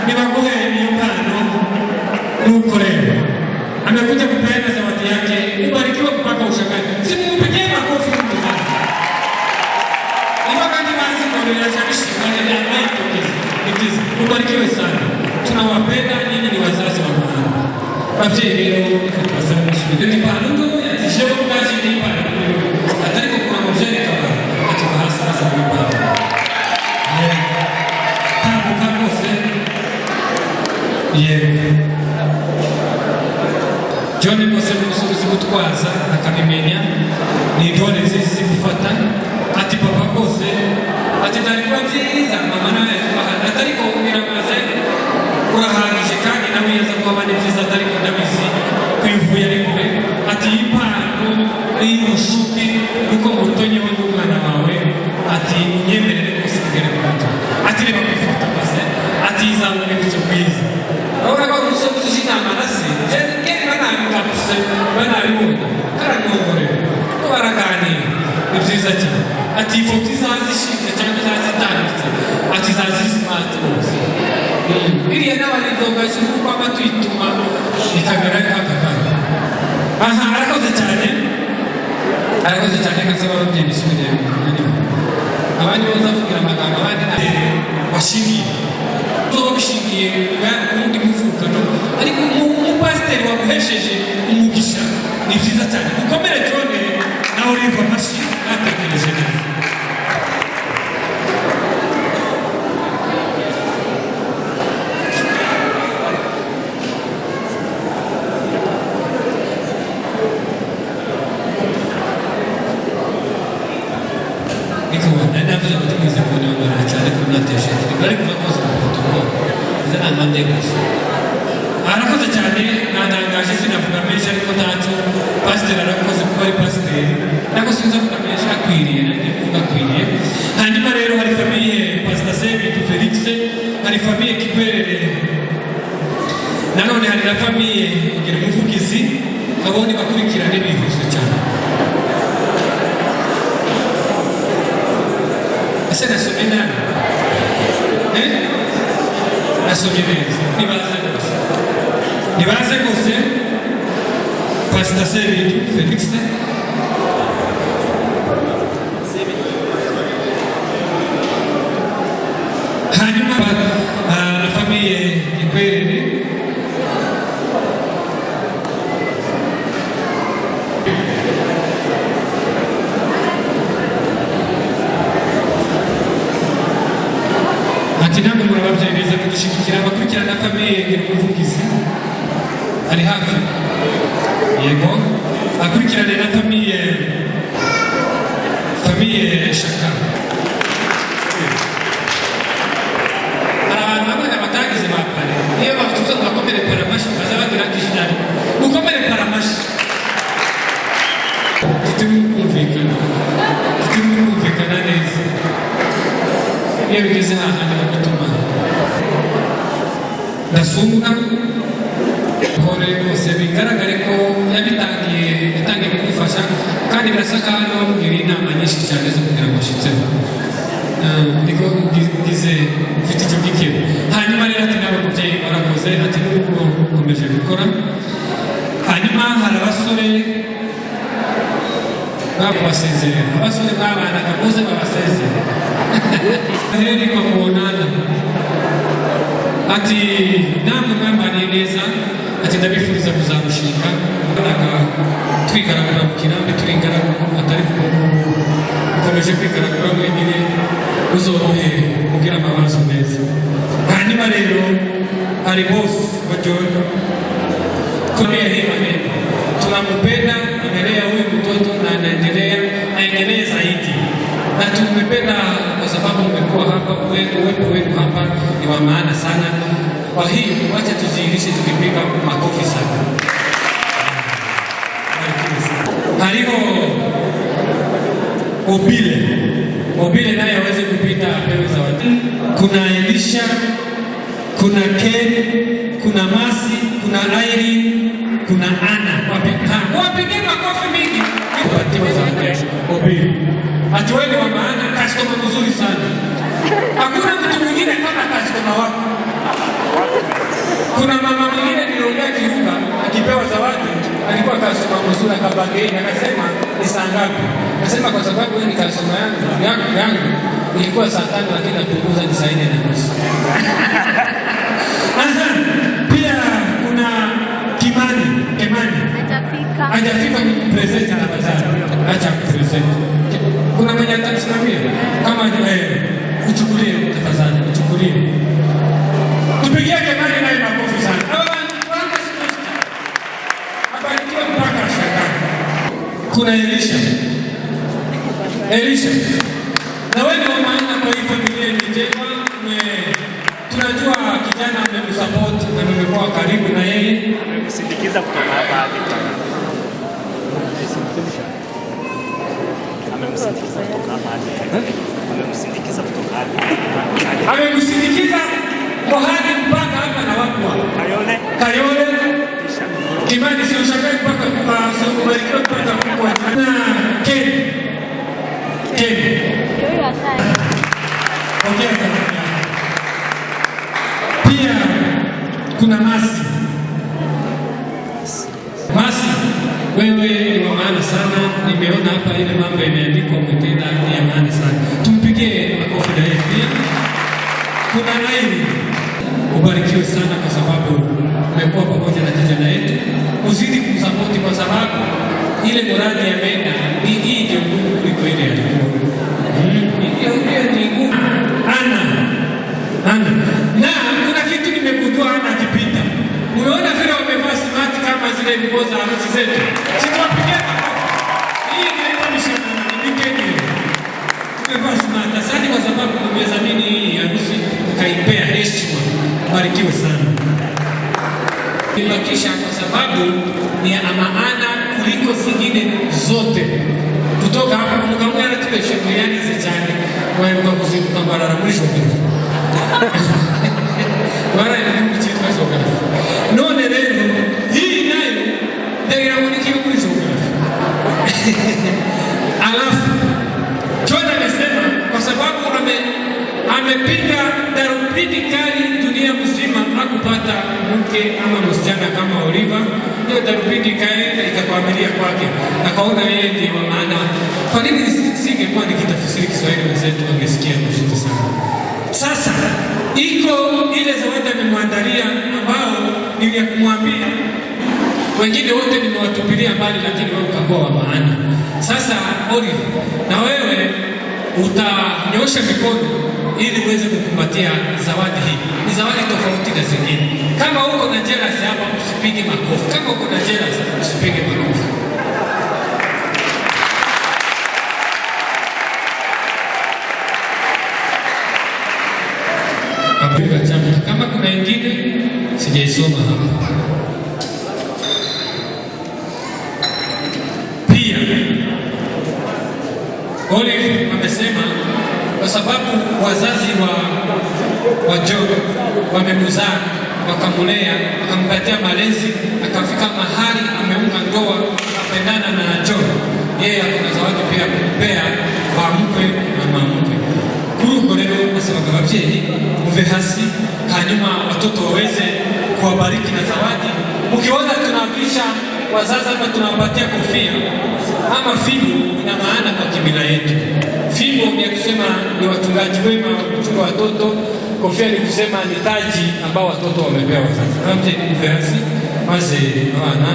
nibaguhe iyo mpano. Nuko rero amekuja kupeana zawadi yake, ubarikiwe mpaka ushangae. Si mumpigie makofi mzazi. Niba kandi bazi kuongelea bishimwa anayetokeza. Ni byiza. Ubarikiwe sana. Tunawapenda, nyinyi ni wazazi wa maana. Babyeyi rero, reka tubasabe musubire. Ipantaro ntoya, ati jewe ubwaje n'ipantaro atari ko kugira ngo byereke abantu. Ati va hasi maze mu ipantaro. Tambuka rwose. Yego. John rwose ni umusore uzi gutwaza akabimenya, ni intore nziza izi gufata. Ati papa rwose, ati byari kuba byiza mama nawe yari, ati ariko biramaze, urahagije, kandi nawe yaza kuba ni byiza, ariko ndabizi ko iyo uvuye ari kure. Ati iyi mpano y'ubushuti kuko mutonyeho ndi umwana wawe. Ati unyemerere rwose kugera ku muto. Ati reba ku ifoto maze, ati izaba urwibutso rwiza. Urabona ko ari umusore uzi inama na se kera banabikapuse banabibonye karanongorera ko baraganira, ni byiza cyane. Ati iyi foto izaza ishinze cyangwa izaza itambitse, ati izaza iri smart rwose. Iriya nawe ari inzoga kuko aba tuyituma ikamera nk'aka kanya. Aha arakoze cyane, arakoze cyane. Kasaba ababyeyi bisubire mu mwanya, abandi bazavugira amagambo, abandi washingiye uzoba bishingiye ku wundi muvukano, ariko umupasiteri waguhesheje umugisha, ni byiza cyane. Mukomere John nawe uriva amashyi, batekereje neza. Niko nari navuze ngo tumize kunyongora cyane ko nateshe, ariko bakoze ku protocol iza ni amande gusa. Arakoze cyane, natangaje, sinavuga menshi, ariko ntacyo, pasiteri arakoze kuba ari pasiteri, ntabwo sinzi avuga menshi akwiriye, nanjye kuvuga akwiriye. Hanyuma rero hari famille Pastor Sebitu Felix, hari famille Kikwerere, nanone hari na famille Gira Umuvugizi. Abo ni bakurikirane bihuse cyane. Ese nasomye nabi? Eh? Nasomye neza? Nibaze rwose, nibaze rwose. Pastor Sebitu Felix, hanyuma na famille Gikwerere. Ati namwe muri ababyeyi beza kudushyigikira. Abakurikirana famille Gira Umuvugizi ari hafi, yego, akurikirane na famille Shaka. Hari abantu bamwe batagize ba parrain, niyo batuza ngo bakomere parrain amashyi, baza bagira kijinari mukomere parrain amashyi. Tutirimo kumvikana, tutirimo kumvikana neza. Iyo bigeze hahandi bagutuma ndasumbwa hore rwose, bigaragare ko yabitangiye, yatangiye kugufasha, kandi birasa nkaho ariwe wamugiriye inama nyinshi cyane zo kugira ngo ashitseho. Ngize mfite icyo gikiro. Hanyuma rero ati nawe mubyeyi warakoze, ati n'ubu ukomeje gukora. Hanyuma hari abasore bakubasezerera, abasore babanaga muze babasezere. Heri kwa kuonana. Ati namwe mwambaniye neza, ati ndabifuriza kuzarushinga. Twigaragura mu kirambi turi ingaragu, atari ukomeje kwigaragura wenyine, uzorohe kugira amabazo meza. Hanyuma rero hari bose wa John kulia hii maneno, tunampenda, amelea huyu mtoto na anaendelea, aendelee zaidi, na tumependa kwa sababu mmekuwa hapa, uwepo wenu hapa ni wa maana sana. Kwa hiyo wacha tuziirishe tukipiga makofi sana. Hariho Obile, Obile naye aweze kupita apewe zawadi. Kuna Elisha, kuna Ken, kuna Masi, kuna Irene, kuna Anna. Wapige makofi mingi. Wapatiwe zawadi Obile. Ati wewe ni wa maana, customer mzuri sana. Hakuna mtu mwingine kama customer wako. Kuna mama mwingine niliongea Kirumba akipewa zawadi, alikuwa customer mzuri, akabageni akasema ni saa ngapi? Akasema kwa sababu wewe ni customer yangu ilikuwa saa 5 lakini napunguza ni saa 4:30. Aha, pia kuna Kimani, Kimani. Hajafika present tafadhali. Acha present. Kuna mwenye atamsimamia kama uchukulie tafadhali, uchukulie. Tupigie Kimani naye makofi sana. Abarikiwe mpaka ashangae. Kuna Elisha. Elisha. Na wewe ni wa maana kwa hii familia imejengwa. Tunajua kijana amemsupport na mmekuwa karibu na yeye. Amemsindikiza kutoka hapa hadi kwa. Amemsindikiza kutoka hapa hadi. Amemsindikiza kutoka hadi. Amemsindikiza kwa hadi mpaka hapa na watu wa Kayole. Kayole. Kimani si ushangae mpaka kwa ubarikiwe mpaka kwa na Ken. Ken. Pokea zawadi yako. Pia kuna Masi. Masi, wewe ni wa maana sana. Nimeona hapa ile mambo imeandikwa umetenda ni ya maana sana. Tumpigie makofi na yeye pia. Kuna Naili, ubarikiwe sana kwa sababu umekuwa pamoja na kijana yetu. Uzidi kumsapoti kwa sababu ile morali ya menda ni hii ndio ngumu kuliko ile alikuwa. Hiyo ni ngumu. Ana. Ana. Na kuna kitu nimegundua Ana akipita. Umeona vile wamevaa smart kama zile nguo za harusi zetu. Sitawapigia makofi. Hii inaitwa mishangamano ni weekend hiyo. Umevaa smart. Asante kwa sababu umedhamini hii harusi ukaipea heshima. Barikiwe sana. Ibakisha kwa sababu ni ya maana kuliko zingine zote. Kutoka hapa mkamwe anatubeshe yarize cyane waheruka kuzinduka barara muri geography. Waraye mu gihugu cyitwa geography. None rero hii nayo ndagira ngo ni kiyo kuri geography. Alafu John amesema kwa sababu amepiga darubini kali dunia mzima hakupata mke ama msichana kama Oliver. Hiyo darubini ikaenda ikakwamilia kwake, akaona yeye ndiye wa maana. Kwa nini nisingekuwa nikitafsiri Kiswahili wenzetu wangesikia vizuri sana. Sasa iko ile zawadi amemwandalia ambao nilikumwambia wengine wote nimewatupilia mbali, lakini wewe ukakuwa wa maana. Sasa Olive, na wewe utanyosha mikono ili uweze kukumbatia zawadi hii. Ni zawadi tofauti na zingine. Kama uko na jealous hapa usipige makofi. Kama uko na jealous usipige makofi. Kama kuna ingine sijaisoma hapa. Pia Olive amesema kwa sababu wazazi wa John wamemzaa, wakamulea, wakampatia malezi, akafika mahali ameunga ndoa, akapendana na John. Yeye akona zawadi pia kumpea kwa mkwe na mamkwe. Kuri ubwo rero Twabisabaga ababyeyi muve hasi, hanyuma watoto waweze kuwabariki na zawadi. Mkiona tunavisha wazazi ama tunawapatia kofia ama fimbo, ina maana kwa kimila yetu. Fimbo ni ya kusema ni wachungaji wema wa kuchunga watoto. Kofia ni kusema ni taji ambao watoto wamepewa wazazi. Ababyeyi muve hasi maze abana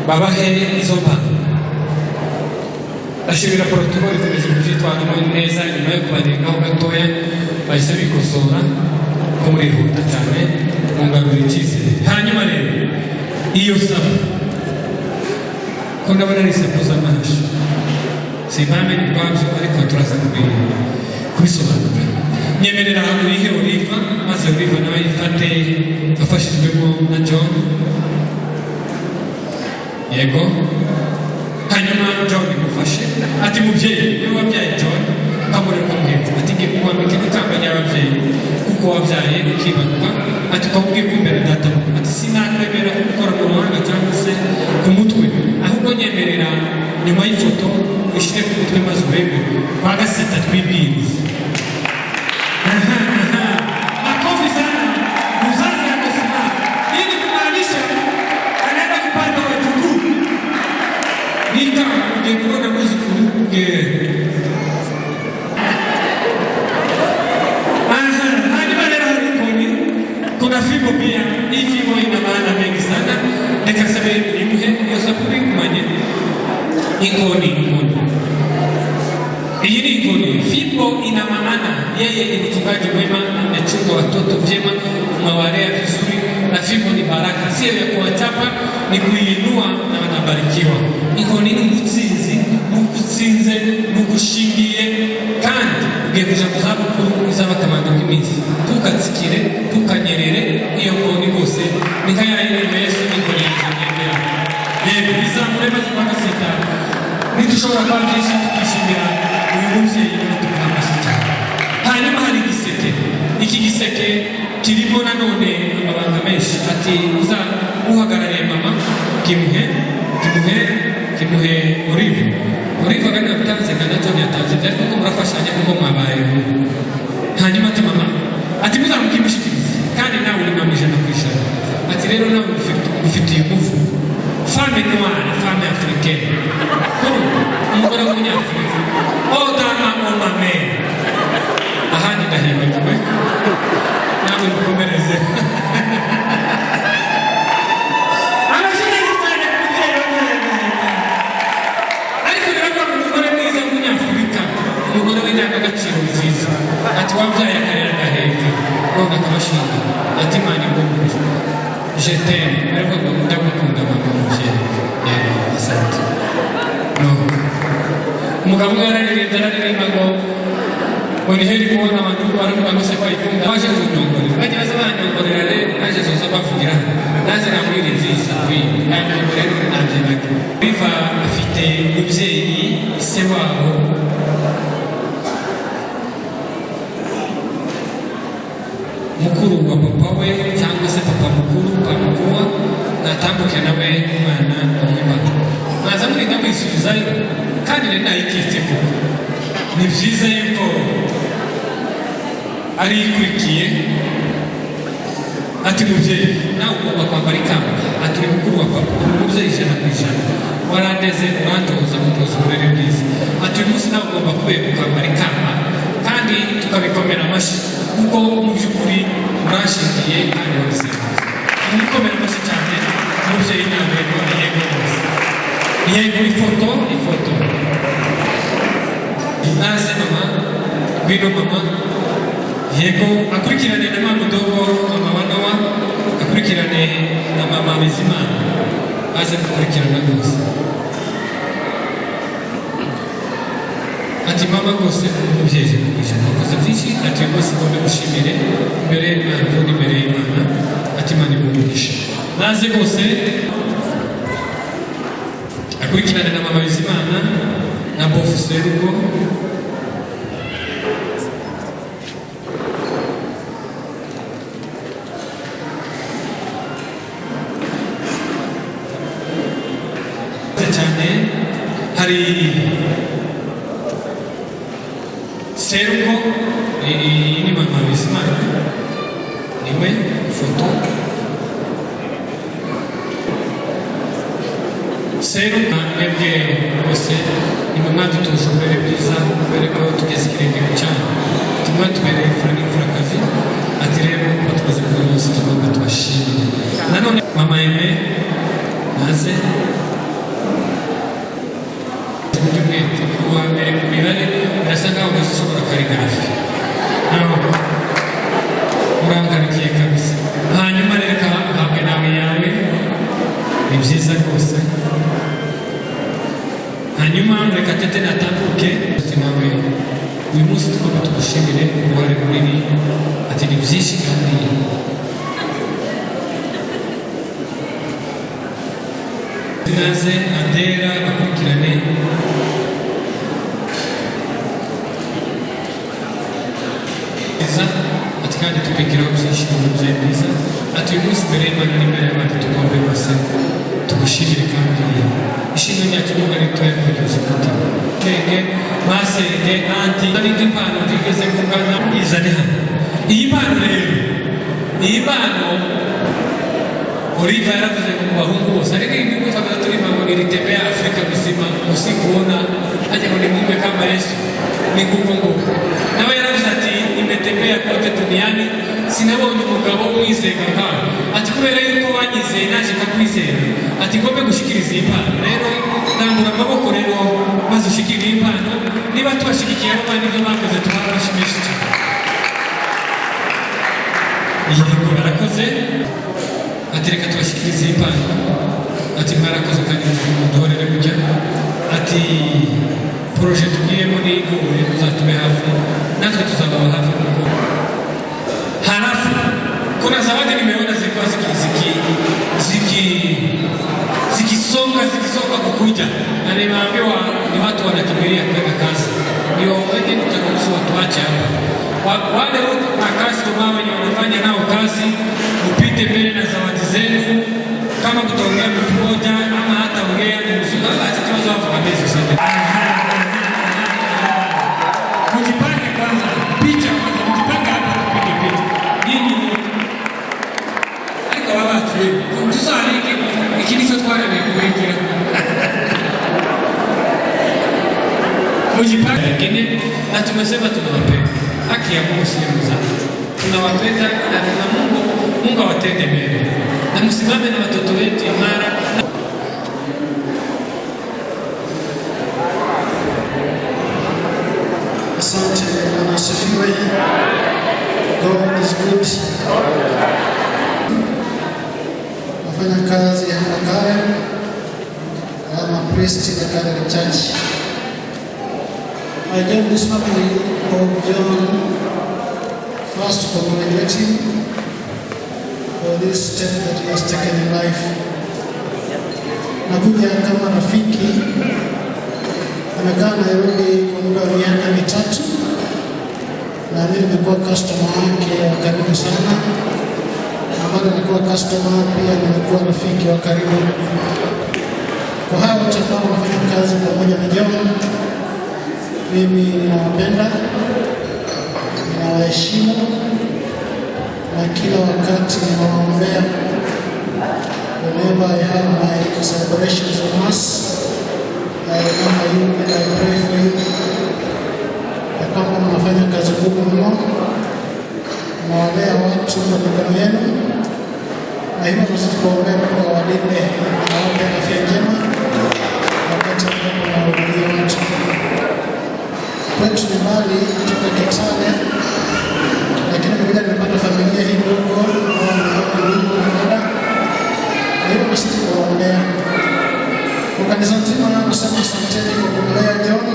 babahe izo mpano. Ndashimira protocol ikomeje kubyitwaramo neza. Nyuma yo kubarengaho gatoya bahise bikosora ko murihuta cyane, mungarura icyizere. Hanyuma rero iyo saba ko ndabona ari isapu z'amashi, simpamenye ubwabyo, ariko turaza kubisobanura. Nyemerera urihe Oliva, maze Oliva nawe yifate afashijwemo na John. Yego, hanyuma John mufashe. Ati: "Mubyeyi, niwe wabyaye John, ukamureka ukamuheka." Ati: "Ngiye kukwambika ikamba ry'ababyeyi kuko wabyaye ukibaruka." Ati: "Ukaba imbere data." Ati: "Sinakwemera kugukora mu ruhanga cyangwa se ku mutwe, ahubwo nyemerera nyuma y'ifoto ushyire ku mutwe maze urebe kwa Gasita twibwirize." Makofi sana. Mzazi ako smart. Hii ni kumaanisha anaenda kupata wajukuu. Ni kama ugiye kubona muzukuru ugiye. Aha, hanyuma rero hari inkoni. Kuna fimbo pia. Hii fimbo ina maana mengi sana. Reka sabe imuhe iyo sapuri kumanye. Inkoni, inkoni. Hii ni inkoni. Fimbo ina maana yeye ni mchungaji mwema, amechunga watoto vyema, umewalea vizuri, na fimbo ni baraka, sio ya kuwachapa, ni kuiinua na wanabarikiwa. Inkoni ni umutsinzi, nugutsinze, nugushingiye, kandi ugiye kuja mu zabukuru izaba akamando k'iminsi. Ntukatsikire, ntukanyerere, iyo nkoni rwose ni nka ya yindi Yesu, inkoni yanjye ngendera. Yego, izamure maze kwa Gasita. Ntidushobora kuba byinshi tukishimira uyu mubyeyi, tumuha amashyi cyane. Hanyuma hari igiseke. Iki giseke kirimo nanone amabanga menshi. Ati uza uhagarariye mama, kimuhe, kimuhe, kimuhe Olive. Olive agana yatanze kandi John yatanze, ariko kuko murafashanya kuko mwabaye. Hanyuma ati mama, ati muzamukimushikirize, kandi nawe uri mama 100%. Ati rero nawe ufitiye umuvugo: femme noire, femme africaine, umugore w'umunyafurika, odama omame. Ahandi ndahibagiwe, namwe mukomereze. Amashyi menshi cyane ku mubyeyi wabyaye. Ariko biravuga ngo umugore mwiza w'umunyafurika, umugore w'indangagaciro nziza. Ati wabyaye akarere agaheka none akabashinga. Ati Imana iguhe, je t'aime. Ariko ngo ndagukunda mama, mubyeyi. Yego, asante. No umugabo umwe yararirimbye, araririmba ngo ni heri kubona abantu baravuga ngo se ko ayikunda baje kunyongorera, bajya baza banyongorera. Rero naje zoza bavugira naze namwira nziza wi yanyongorera none nabyibagiwe. Biva afite umubyeyi, ise wabo mukuru wa papa we, cyangwa se papa mukuru, papa mukuru natambuke nawe umwana bamwe mwaza murinda mwisubizayo, kandi rero nayikitse koko ni byiza yuko ari ikurikiye. Ati mubyeyi, nawe ugomba kwambara ikamba. Ati uri mukuru wa papa, uri umubyeyi 100%, warandeze, urantoza, mutoza uburere bwiza. Ati uyu munsi nawe ugomba kubera ukambara ikamba kandi tukabikomera amashyi, kuko mu by'ukuri uranshingiye kandi wabisenga. Mukomera amashyi cyane umubyeyi nawe. Yego rwose, yego. Ifoto, ifoto. Naze mama, ngwino mama. Yego, akurikirane na mama Dogo, mama wa Nowa, akurikirane na mama Bizimana, aze gukurikirana rwose. Ati mama rwose umubyeyi 100%, wakoze byinshi. Ati uyu munsi ngombe gushimire imbere y'Imana n'imbere y'Imana. Ati Imana iguhe. Naze rwose akurikirane na mama Bizimana na bofu Serugo. Cyane hari Serugo, iyi ni mama. Seruka mwebwe rwose nimwe mwadutuje uburere bwiza, kubera ko tugeze ikirenge mu cyana tumwatubereye imfura n'imfurakazi. Ati rero kuba tumaze kuri bose tugomba tubashimire. Nanone mama Aime naze by'umwete uwa mbere mu mibare, birasa nkaho umaze ushobora calligraphy, naho urangarikiye kabisa. Hanyuma reka uhabwe nawe yawe, ni byiza rwose. Hanyuma reka tete natambuke. Ati nawe uyu munsi tugomba tugushimire uruhare runini. Ati ni byinshi kandi naze Adera bakurikirane. Byiza. Ati kandi tubigiraho byinshi mu mubyeyi mwiza. Ati uyu munsi imbere y'Imana n'imbere y'abandi tugombe bose tugushimire, kandi ishimwe ryacu nubwo ari ritoya kugeza umutima senge masenge anti n'indi mpano ntigeze mvugana izane hano. Iyi mpano rero, iyi mpano Oliva yaravuze ngo mu bahungu bose hari n'indi twabaga turima ngo nilitembea Afrika mzima usikuona aje ngo ni mume kama Yesu, ni nguko nguko. Nawe yaravuze ati nimetembea kote duniani, sinabonye umugabo umwizega nkawe. Ati kubera yuko wanyizeye naje nkakwizera, ati ngombe gushikiriza iyi mpano. Rero rambura amaboko rero maze ushikire iyi mpano. Niba tubashigikiye abo bana, ibyo bakoze tubaha amashyi cyane. Yego, barakoze. Ati reka tubashyikirize iyi mpano. Ati mwarakoze kandi muduhorere kujya. Ati projet tugiyemo ni igoye, muzatube hafi, natwe tuzababa hafi kuko. Halafu kuna zawadi nimeona zilikuwa ziki ziki ziki zikisonga zikisonga kukuja, na nimeambiwa ni watu wanakimbilia kwenda kazi, ndio wenye tutaruhusu watu wache hapa. Wale wote macustomer wenye wanafanya nao kazi, upite mbele na zawadi zenu. Kama kutaongea mtu mmoja ama hata ongea ni mzuri, acha tuanze hapo kabisa useme. Mjipange kwanza, picha kwanza, mjipange hapa tupige picha. Nyinyi wote. Ariko baba bacu tuzareke iki nicyo twaremeye kubigira. Mjipange wengine na tumesema tunawapenda. Haki ya Mungu sio mzaha. Tunawapenda na tuna Mungu, Mungu awatende mema. Na msimame na watoto wetu imara. Asante, Bwana asifiwe. God is good. Nafanya kazi hapa Karen. I'm a priest in the Catholic Church. I joined this family of John first to congratulate him for this step that he has taken in life. Nakuja kama rafiki, amekaa Nairobi kwa muda wa miaka 3 na mimi nimekuwa customer wake wa karibu sana, na bado nimekuwa customer pia, nimekuwa rafiki wa karibu. Kwa hao wote ambao wanafanya kazi pamoja na John, mimi ninawapenda, ninawaheshimu na kila wakati ninawaombea. Whenever I have my celebrations of Mass, I remember you and I pray for you. Ya kwamba mnafanya kazi ngumu mno, mnawalea watu kwa mikono yenu, na hivyo tunazidi kuombea Mungu awalinde na awape afya njema wakati ambapo wanahudumia watu. Kwetu ni mbali kutoka Kitale, lakini nimekuja nimepata familia hii ndogo ambao ni ndugu na dada, na hivyo tunazidi kuwaombea. Kwa kanisa nzima nasema asanteni kwa kumlea John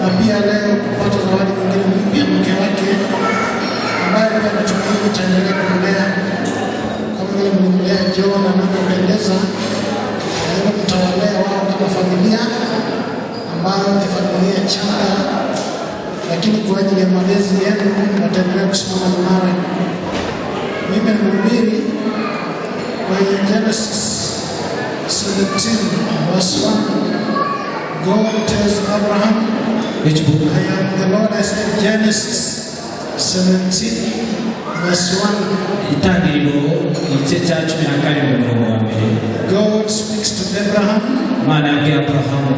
na pia leo kupata zawadi nyingine mpya, mke wake ambaye pia natumaini itaendelea kumlea kama vile mlimlea John anavyopendeza, na hivyo mtawalea wao kama familia ambayo ni familia changa, lakini kwa ajili ya malezi yenu wataendelea kusimama imara. Mimi ni mhubiri kwenye Genesis 17 verse 1. God tells Abraham, Which book? I am the Lord. I said Genesis 17 verse 1. Itangiriro igice cya 17 umurongo wa mbere. God speaks to Abraham. Imana yabwiye Aburahamu,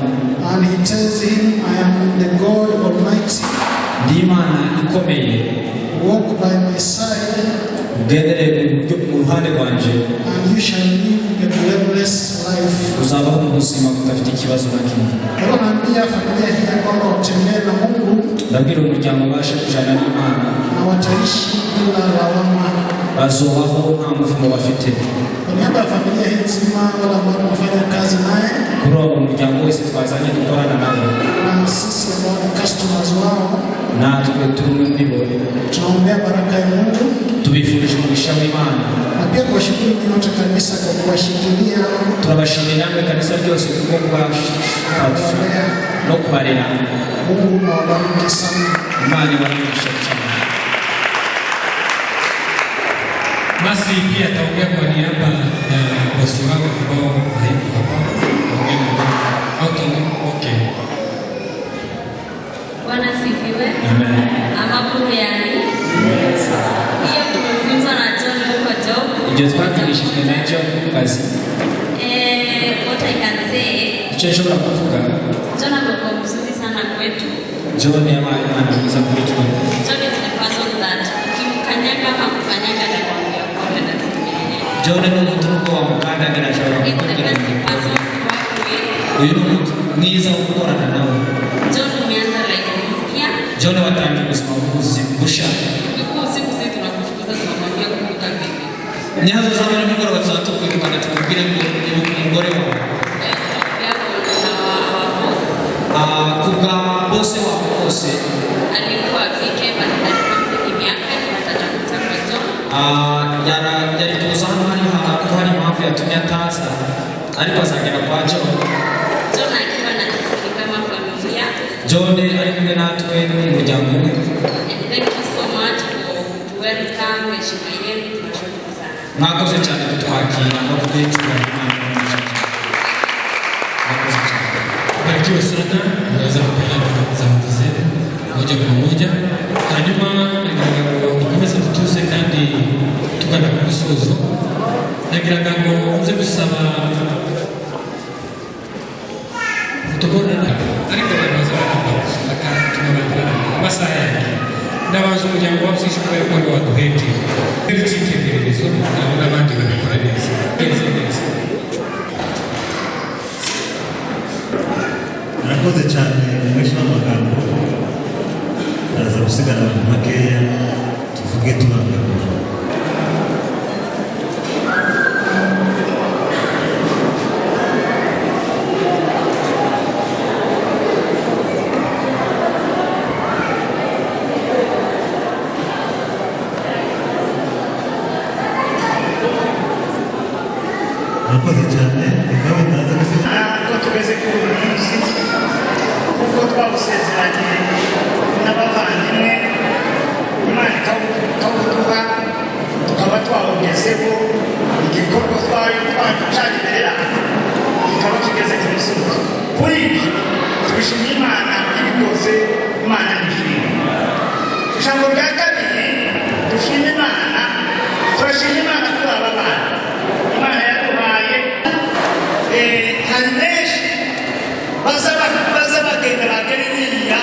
and he tells him, "I am the God Almighty. Ndi Imana ikomeye. Walk by my side, ugendere mu buryo- mu ruhande rwanje, and you shall live a blameless life." Uzabaho mu buzima budafite ikibazo na kimwe. Kwa hiyo naambia familia hii ya kwamba watembee na Mungu Ndabwira umuryango ubashe kujana n'Imana, na wataishi bila lawama. Bazobaho nta muvumo bafite. Kwa niaba ya familia hii nzima, wale ambao tunafanya kazi naye Kuri uwo muryango wese twazanye dukorana nabo, na sisi ambao ni customers wao, natwe turi umwe muri bo, tunaombea baraka ya Mungu tubifurije umugisha w'Imana, na pia kuwashukuru nyote kanisa kwa kuwashikilia turabashimiye namwe kanisa ryose kubwo kubafasha no kubarera. Mungu awabariki sana. Imana ibahe cyane. Basi pia ataongea kwa niaba ya bosi wako ambao hayuko hapa. Ongea na wewe. Au tuongee? Okay. Bwana sifiwe. Amen. Amakuru yani. Hiyo tumefunzwa na John huko job. Ibyo twatugishijwe na John ku kazi. What I can say, Icyo nshobora kuvuga, John amekuwa mzuri sana kwetu. John yabaye umwana mwiza kuri twe. John is the person that ukimkanyaga ama kukanyaga atakwambia pole na zingine. John ni umuntu nubwo wamukandagira ashobora He's the kukubwira best ngo person to work with. Uyu ni umuntu mwiza wo gukorana nawe. John, umeanza life mpya. John, watangiye ubuzima bw'ubuzima busha. Ukikuwa usiku sisi tunakufukuza, tunakwambia kumbuka bibi. Nyazo zaba nimugoroba tuzaba tukwirukana tukubwire ngo ibuka umugore wawe. Tunakwambia kuna wa boss. Ah, kubwa bose wawe bose, Alikuwa afike but there is something imehappen but atakuta kwa John. Ah, yari kuza hano hari ko hari impamvu yatumye ataza ariko azagera kwa John. John akiwa na sisi kama familia. John ari kumwe natwe n'umuryango we. And thank you so much for welcome, heshima yenu tunashukuru sana. Mwakoze cyane kutwakira no kuduha icyubahiro. Imana ibahe cyane. Mwakoze cyane. Barikiwe sana, mnaweza kupeana zawadi zenu moja kwa moja. Hanyuma nagira ngo dukomeze dutuze kandi tugana ku musozo. Nagira ngo nze gusaba protokole, ariko abantu baza barakora bakatuma abantu barara amasaha yanjye ndabaza umuryango wa byinshi kubera ko ariwo waduhekeye icyitegererezo nabo n'abandi babikora neza neza neza. Murakoze cyane umwinshi w'amagambo, araza gusigara abantu bakeya tuvuge tubangamiye. Murakoze cyane, reka wenda aza gusigara. Ntabwo tugeze kuri uyu munsi kuko twawusezeranye n'abavandimwe, Imana ikawuduha tukaba twawugezeho, igikorwa twari twari imbere yacu kikaba kigeze ku musozo. Kuri ibyo tubishimiye Imana ibikoze, Imana nishimye. Ijambo rya kabiri dushima Imana, turashima Imana kuri aba bana Imana yaduhaye. Hari benshi baza bagenda bagera iriya.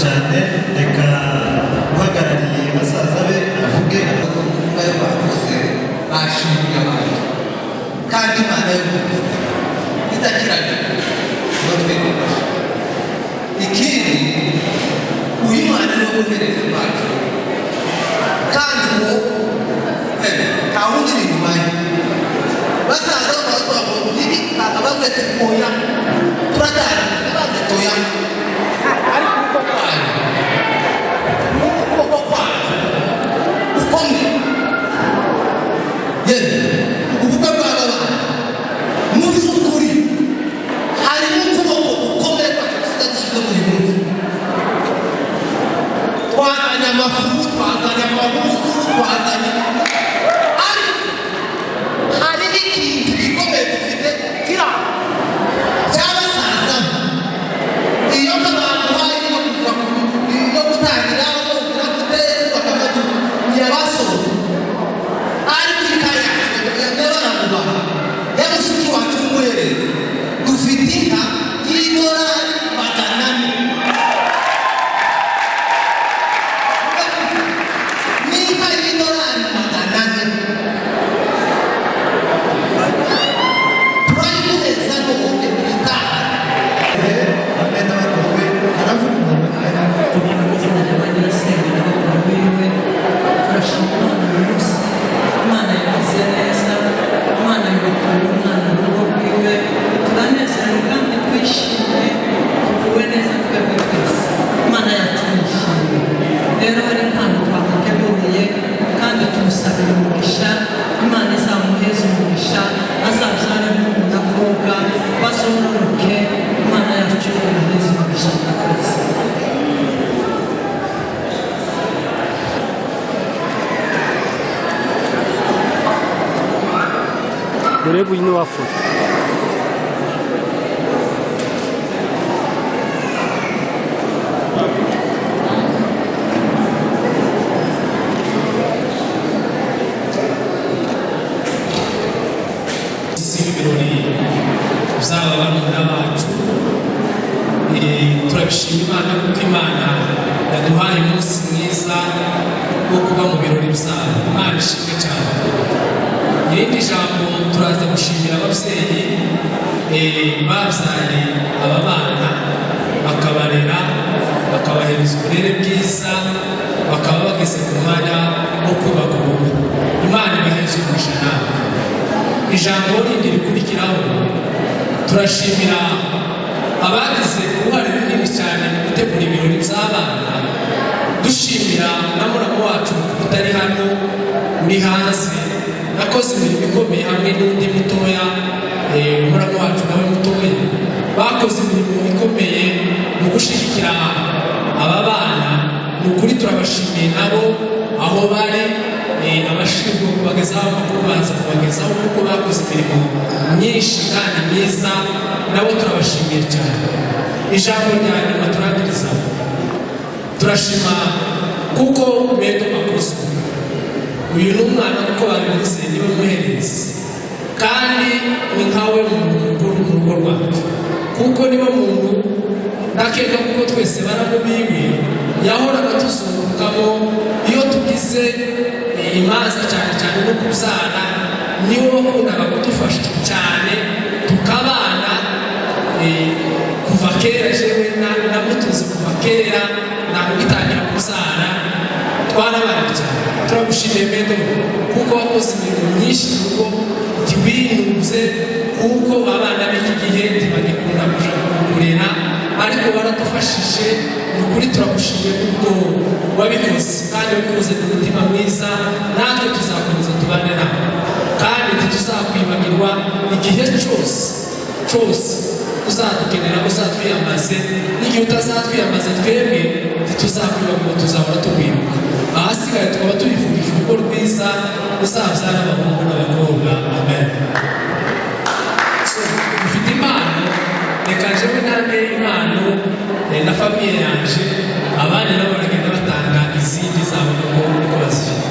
Cyane, reka uhagarariye basaza be avuge. Ayo bavuze, bashimye abantu kandi Imana yo idakiranye ngo twigufashe. Ikindi, uyu mwana niwe muhereza wacu, kandi uwo nta wundi uri inyuma ye. Basaza bakavuga ngo nibi bakabavuga ati oya, turatangira bavuga oya, ariko uko kwanyu, ukuboko kwanyu gukomeye, yewe ubukwe bw'aba bana mu by'ukuri harimo ukuboko gukomeye kwacu tusigaye dushyize uyu munsi. Twazanye amafu, twazanye amabuzu, twazanye, ariko hari n'ikintu gikomeye dufite kiri aho cy'abasaza. Iyo nk'abantu hari no kuva no gutangira no kugira gute, bakaba yabasohoye, ariko ikaya y'abaramubaha ya mushiki wacu w'umuhererezi, dufite inka y'idolari 400 n'inka y'idolari 400 turayimuheza n'ubundi itaha. Hamwe n'abakobwa haravuga umuntu. Mu izina rya ba nyirasenge na bakuru biwe, turashima Imana uyu munsi. Imana yagize neza, Imana yubakira umwana mu rugo rwiwe. Turanezerewe kandi twishimye, tuguwe neza twebwe twese. Imana yacu nishimye. Rero hari impano twamuteguriye kandi tumusabira umugisha. Imana izamuheze umugisha, azabyare umuhungu n'akobwa bazororoke. Imana yacu imuheze umugisha. Murakoze. Murebe, uyu ni wafoto. Si ibirori by'aba barumuna bacu. Turabishima Imana kuko Imana yaduhaye umunsi mwiza wo kuba mu birori byabo. Imana ishimwe cyane. Irindi jambo, turaza gushimira ababyeyi babyaye aba bana, bakabarera, bakabahereza uburere bwiza, bakaba bageze ku mwanya wo kubaka urugo. Imana ibaheze umugisha nawe. Ijambo rindi rikurikiraho, turashimira abagize uruhare runini cyane mu gutegura ibirori by'abana, dushimira na muramu wacu utari hano, uri hanze, yakoze imirimo ikomeye hamwe n'undi mutoya, muramu wacu nawe mutoya, bakoze imirimo ikomeye mu gushyigikira aba bana. Ni ukuri turabashimiye nabo aho bari. Abashinzwe kubagezaho amakuru baza kubagezaho, kuko bakoze imirimo myinshi kandi myiza. Nabo turabashimiye cyane. Ijambo rya nyuma turangirizaho, turashima kuko Mendo Makuzo, uyu ni umwana, kuko babivuze, niwe muherezi kandi ni nkawe muntu mukuru mu rugo rwacu, kuko niwe muntu ndakeka, kuko twese baramubiwe, yahoraga tuzungurukamo iyo tugize imanza, cyane cyane no kubyara. Niwe wakundaga kudufasha cyane, tukabana kuva kera. Jewe namutuzi kuva kera, ntabwo gitangira kubyara, twarabanye cyane. Turagushimiye Mendo, kuko wakoze imirimo myinshi mu rugo, ntiwinubye, kuko abana b'iki gihe ntibagikunda kuja kurera, ariko baradufashije. Ni ukuri turagushimiye kuko wabikoze, kandi wabikoze mu mutima mwiza. Natwe tuzakomeza tubane nawe kandi ntituzakwibagirwa. Igihe cyose cyose uzadukenera uzatwiyambaze, n'igihe utazatwiyambaza twebwe ntituzakwibagirwa, tuzahora tukwibuka. Ahasigaye tukaba tubifurije urugo rwiza, uzabyara abahungu n'abakobwa. Amen. So, dufite impano. Reka njyewe ntange impano na famille yanje, abandi nabo baragenda batanga izindi zabo kuko niko bazifite.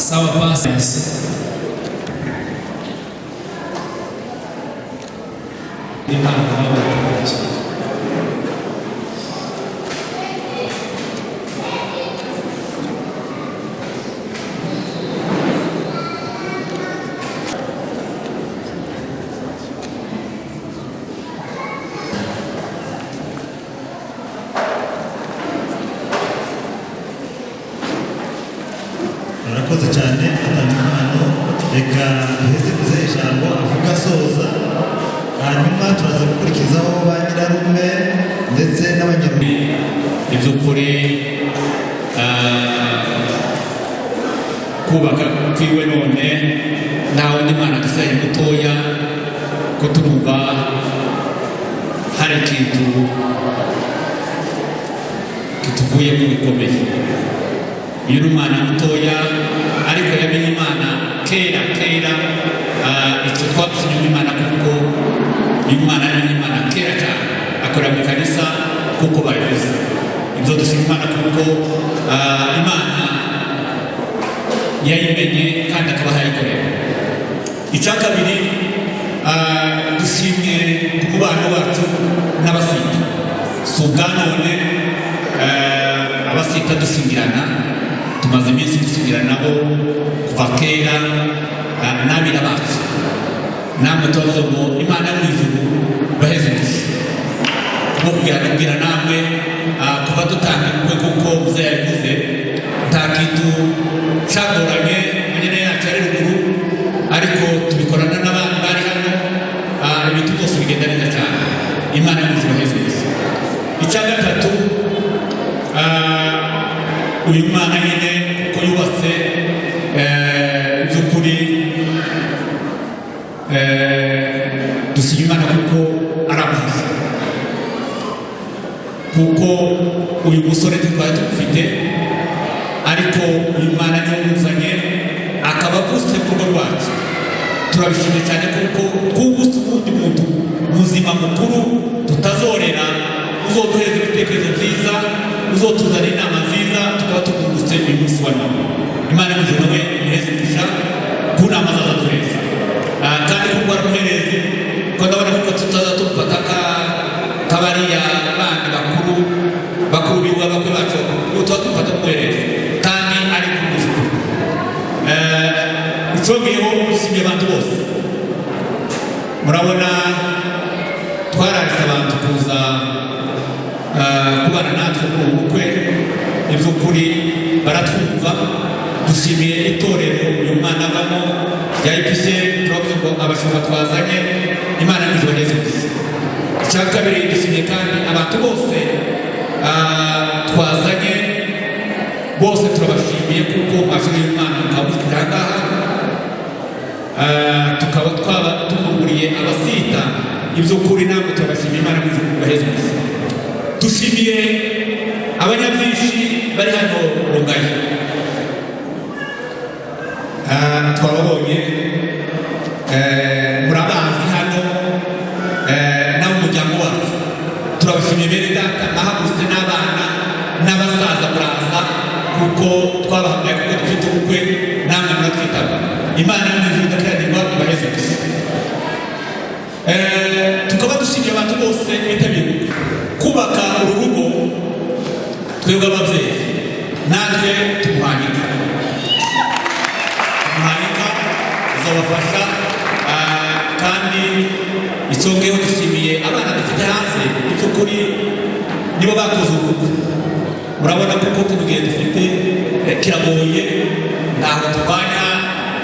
Sawa pasi. Impano nawe bakurikira. Murakoze cyane atanga impano. Reka duheze kuze ijambo avuga asoza, hanyuma turaza gukurikizaho ba nyirarume ndetse n'abanyarwanda. Iby'ukuri kubaka kwiwe none nta wundi mwana dusigaye mutoya, ko turumva hari ikintu kituvuyemo bikomeye. Uyu ni umwana mutoya, ariko yamenye Imana kera kera. Icyo twadusinyemo Imana, kuko uyu mwana yamenye Imana kera cyane, akorera mu kanisa kuko babivuze. Ibyo dushima Imana kuko Imana yayimenye kandi akaba yayikorera. Icya kabiri, dushimye ku mubano wacu n'abasita. Si ubwa none abasita dushyingirana, tumaze iminsi dushyingirana nabo kuva kera, n'abira bacu. Namwe tubavuze ngo Imana yo mu ijuru baheze umugisha kuba kubwira kubwira namwe kuva dutanga ubukwe, kuko muze yabivuze, nta kintu cyagoranye. Nyine yacu ari ruguru, ariko tubikorana n'abandi bari hano, ibintu byose bigenda neza cyane. Imana yo mu ijuru baheze umugisha. Icya gatatu, uyu mwana nyine kuko yubatse, by'ukuri dusiga Imana kuko ari amazi, kuko uyu musore twari tumufite, ariko uyu mwana niwe umuzanye akaba avutse mu rugo rwacu. Turabishimye cyane kuko twungutse uwundi muntu muzima mukuru tutazorera, uzoduhereza ibitekerezo byiza, uzotuzanira inama nziza, tukaba tugungutse uyu munsi wa none. Imana y'ijuru nawe imuheze umugisha ku nama azaza duhereza. Kandi kuko ari umuherezi, ko ndabona kuko tutaza tumufata kabariya bandi bakuru bakuru biwe, abakwe bacu bakuru, tuba tumufata nk'umuherezi kandi ari ku muzukuru. Icongeyeho, usibye abantu bose murabona twararitse abantu kuza kubana natwe muri ubu bukwe, iby'ukuri baratwumva. Dushimiye itorero uyu mwana avamo rya EPCM. Turavuze ngo abashumba twazanye, Imana y'ijuru bageze gusa. Icya kabiri, dushimiye kandi abantu bose twazanye, bose turabashimiye kuko mwashimiye umwana mukaba mufite aha ngaha. Tukaba twaba tumuguriye abasita. Iby'ukuri namwe turabashimiye, Imana y'ijuru baheze gusa. Dushimiye abanyabyinshi bari hano Rungayi, twababonye, murabazi hano nabo umuryango wacu. Turabashimiye bene data mwahagurutse n'abana n'abasaza muraza kuko twabahamagaye kuko dufite ubukwe, namwe muratwitaba. Imana yo mu ijuru idakiranirwa ibaheze gusa. Tukaba dushimiye abantu bose bitabiriye kubaka uru rugo. Twebwe ababyeyi natwe tumuhaye inka, tumuhaye inka izabafasha. Kandi icyongeyeho, dushimiye abana dufite hanze. By'ukuri nibo bakoze ubukwe. Murabona kuko kino gihe dufite kiragoye, ntaho tuvanya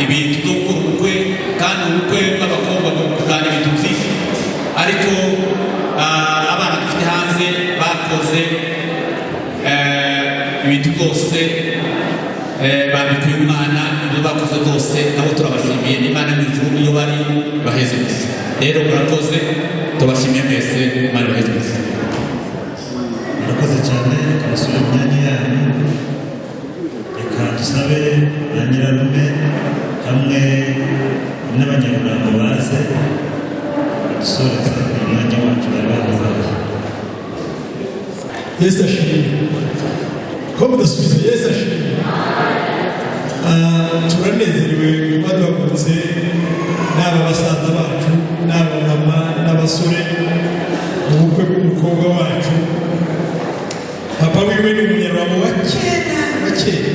ibintu byo gukora ubukwe, kandi ubukwe bw'abakobwa bujyana ibintu byinshi, ariko abana dufite hanze bakoze ibintu byose, bambika uyu mwana. Ibyo bakoze byose nabo turabashimiye. Imana mu ijuru iyo bari baheze gusa. Rero murakoze, tubashimiye mwese, Imana ibaheze gusa. Murakoze cyane. Reka basubire mu myanya yanyu. Reka dusabe ba nyirarume hamwe n'abanyamurambo baze badusoreze uyu mwanya wacu bari baduhaye. Yesu ashimwe! Ko mudasubiza? Yesu ashimwe! Turanezerewe kuba duhagurutse, n'aba basaza bacu n'aba mama n'abasore, mu bukwe bw'umukobwa wacu. Papa wiwe ni umunyarwanda wa kera wa kera.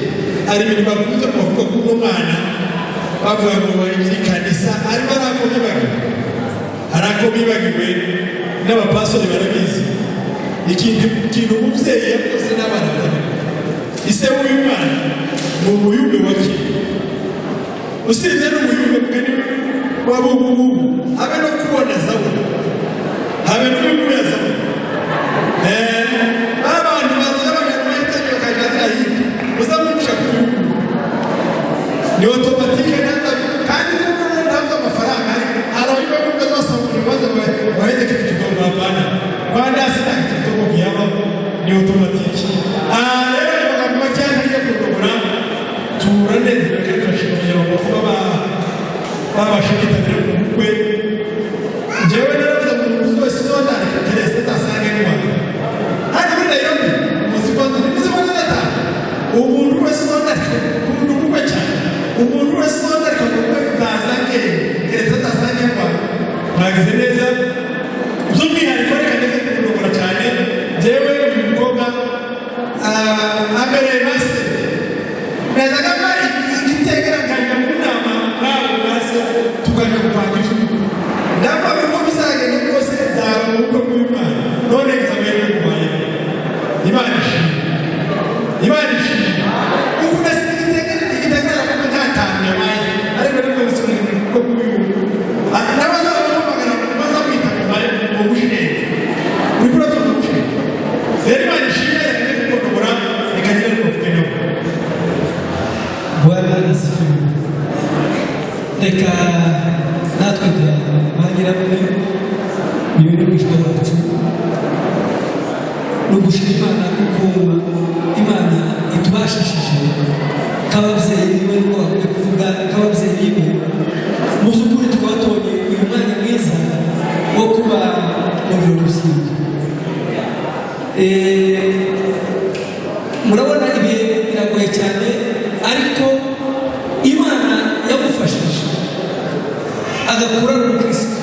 Hari ibintu bakunze kuvuga kuri uno mwana, bavuga ngo bari muri kanisa, ariko hari ako bibagiwe, hari ako bibagiwe, n'abapastori barabizi. Ikintu umubyeyi yakoze n'abana barabizi. Ise w'uyu mwana ni umuyumbe wa kera. Usibye n'umuyumbe mugani w'abubu, habe no kubona zabona, habe n'uyu yazabona. Abantu baza bagana bahitanye bakajya hirya, uzamucisha ku yugu ni automatique, ntabwo kandi ntabwo amafaranga hari ayo bavuga basaba ibibazo baheze kitu kidogo. Hapana, kwani hasi nta kitu kidogo kiyaba, ni automatique. Rero mu magambo make ntagiye kurondogora, turanezerewe kandi turashimira abantu kuba babasha kwitabira mu bukwe. Njyewe naravuze ngo umuntu wese uzondarika keretse azasange n'Rwanda hano muri Nairobi umunsi kwanza ntimuzi ko nzataha. Umuntu wese uzondarika umuntu ubukwe cyane, umuntu wese uzondarika mu bukwe nzaza ngende keretse azasange n'Rwanda. Mwagize neza. By'umwihariko reka ndeke kurondogora cyane. Njyewe uyu mukobwa abereye mase nazaga mari igitegera nkajya mu nama nabo base tukajya kupangisha, ndavuga uko bizagenda kose nzaba mu bukwe bw'Imana. None nzabere kurwanya. Imana ishimwe, Imana ishimwe. Ubu ndasiga igitegera kuko nta tantu yabaye, ariko nibwo bisubira mu bukwe bw'uyu n'abaza bamuhamagara baza kwita nyuma mu bushenge uri kuri cyo bushenge. Rero Imana ishimwe. Reka ndeke kurondogora, reka ngere kuvuge nawe. Bwana asifiwe. Reka natwe ba nyirarume, uyu ni mwishywa wacu, ni ugushima Imana kuko Imana itubashishije nk'ababyeyi biwe, nubwo bakwiye kuvuga nk'ababyeyi biwe. Mu by'ukuri tukaba tubonye uyu mwanya mwiza wo kuba mu birori by'ibyo. Murabona ibihe biragoye cyane, ariko Imana yamufashije agakura ari umukristo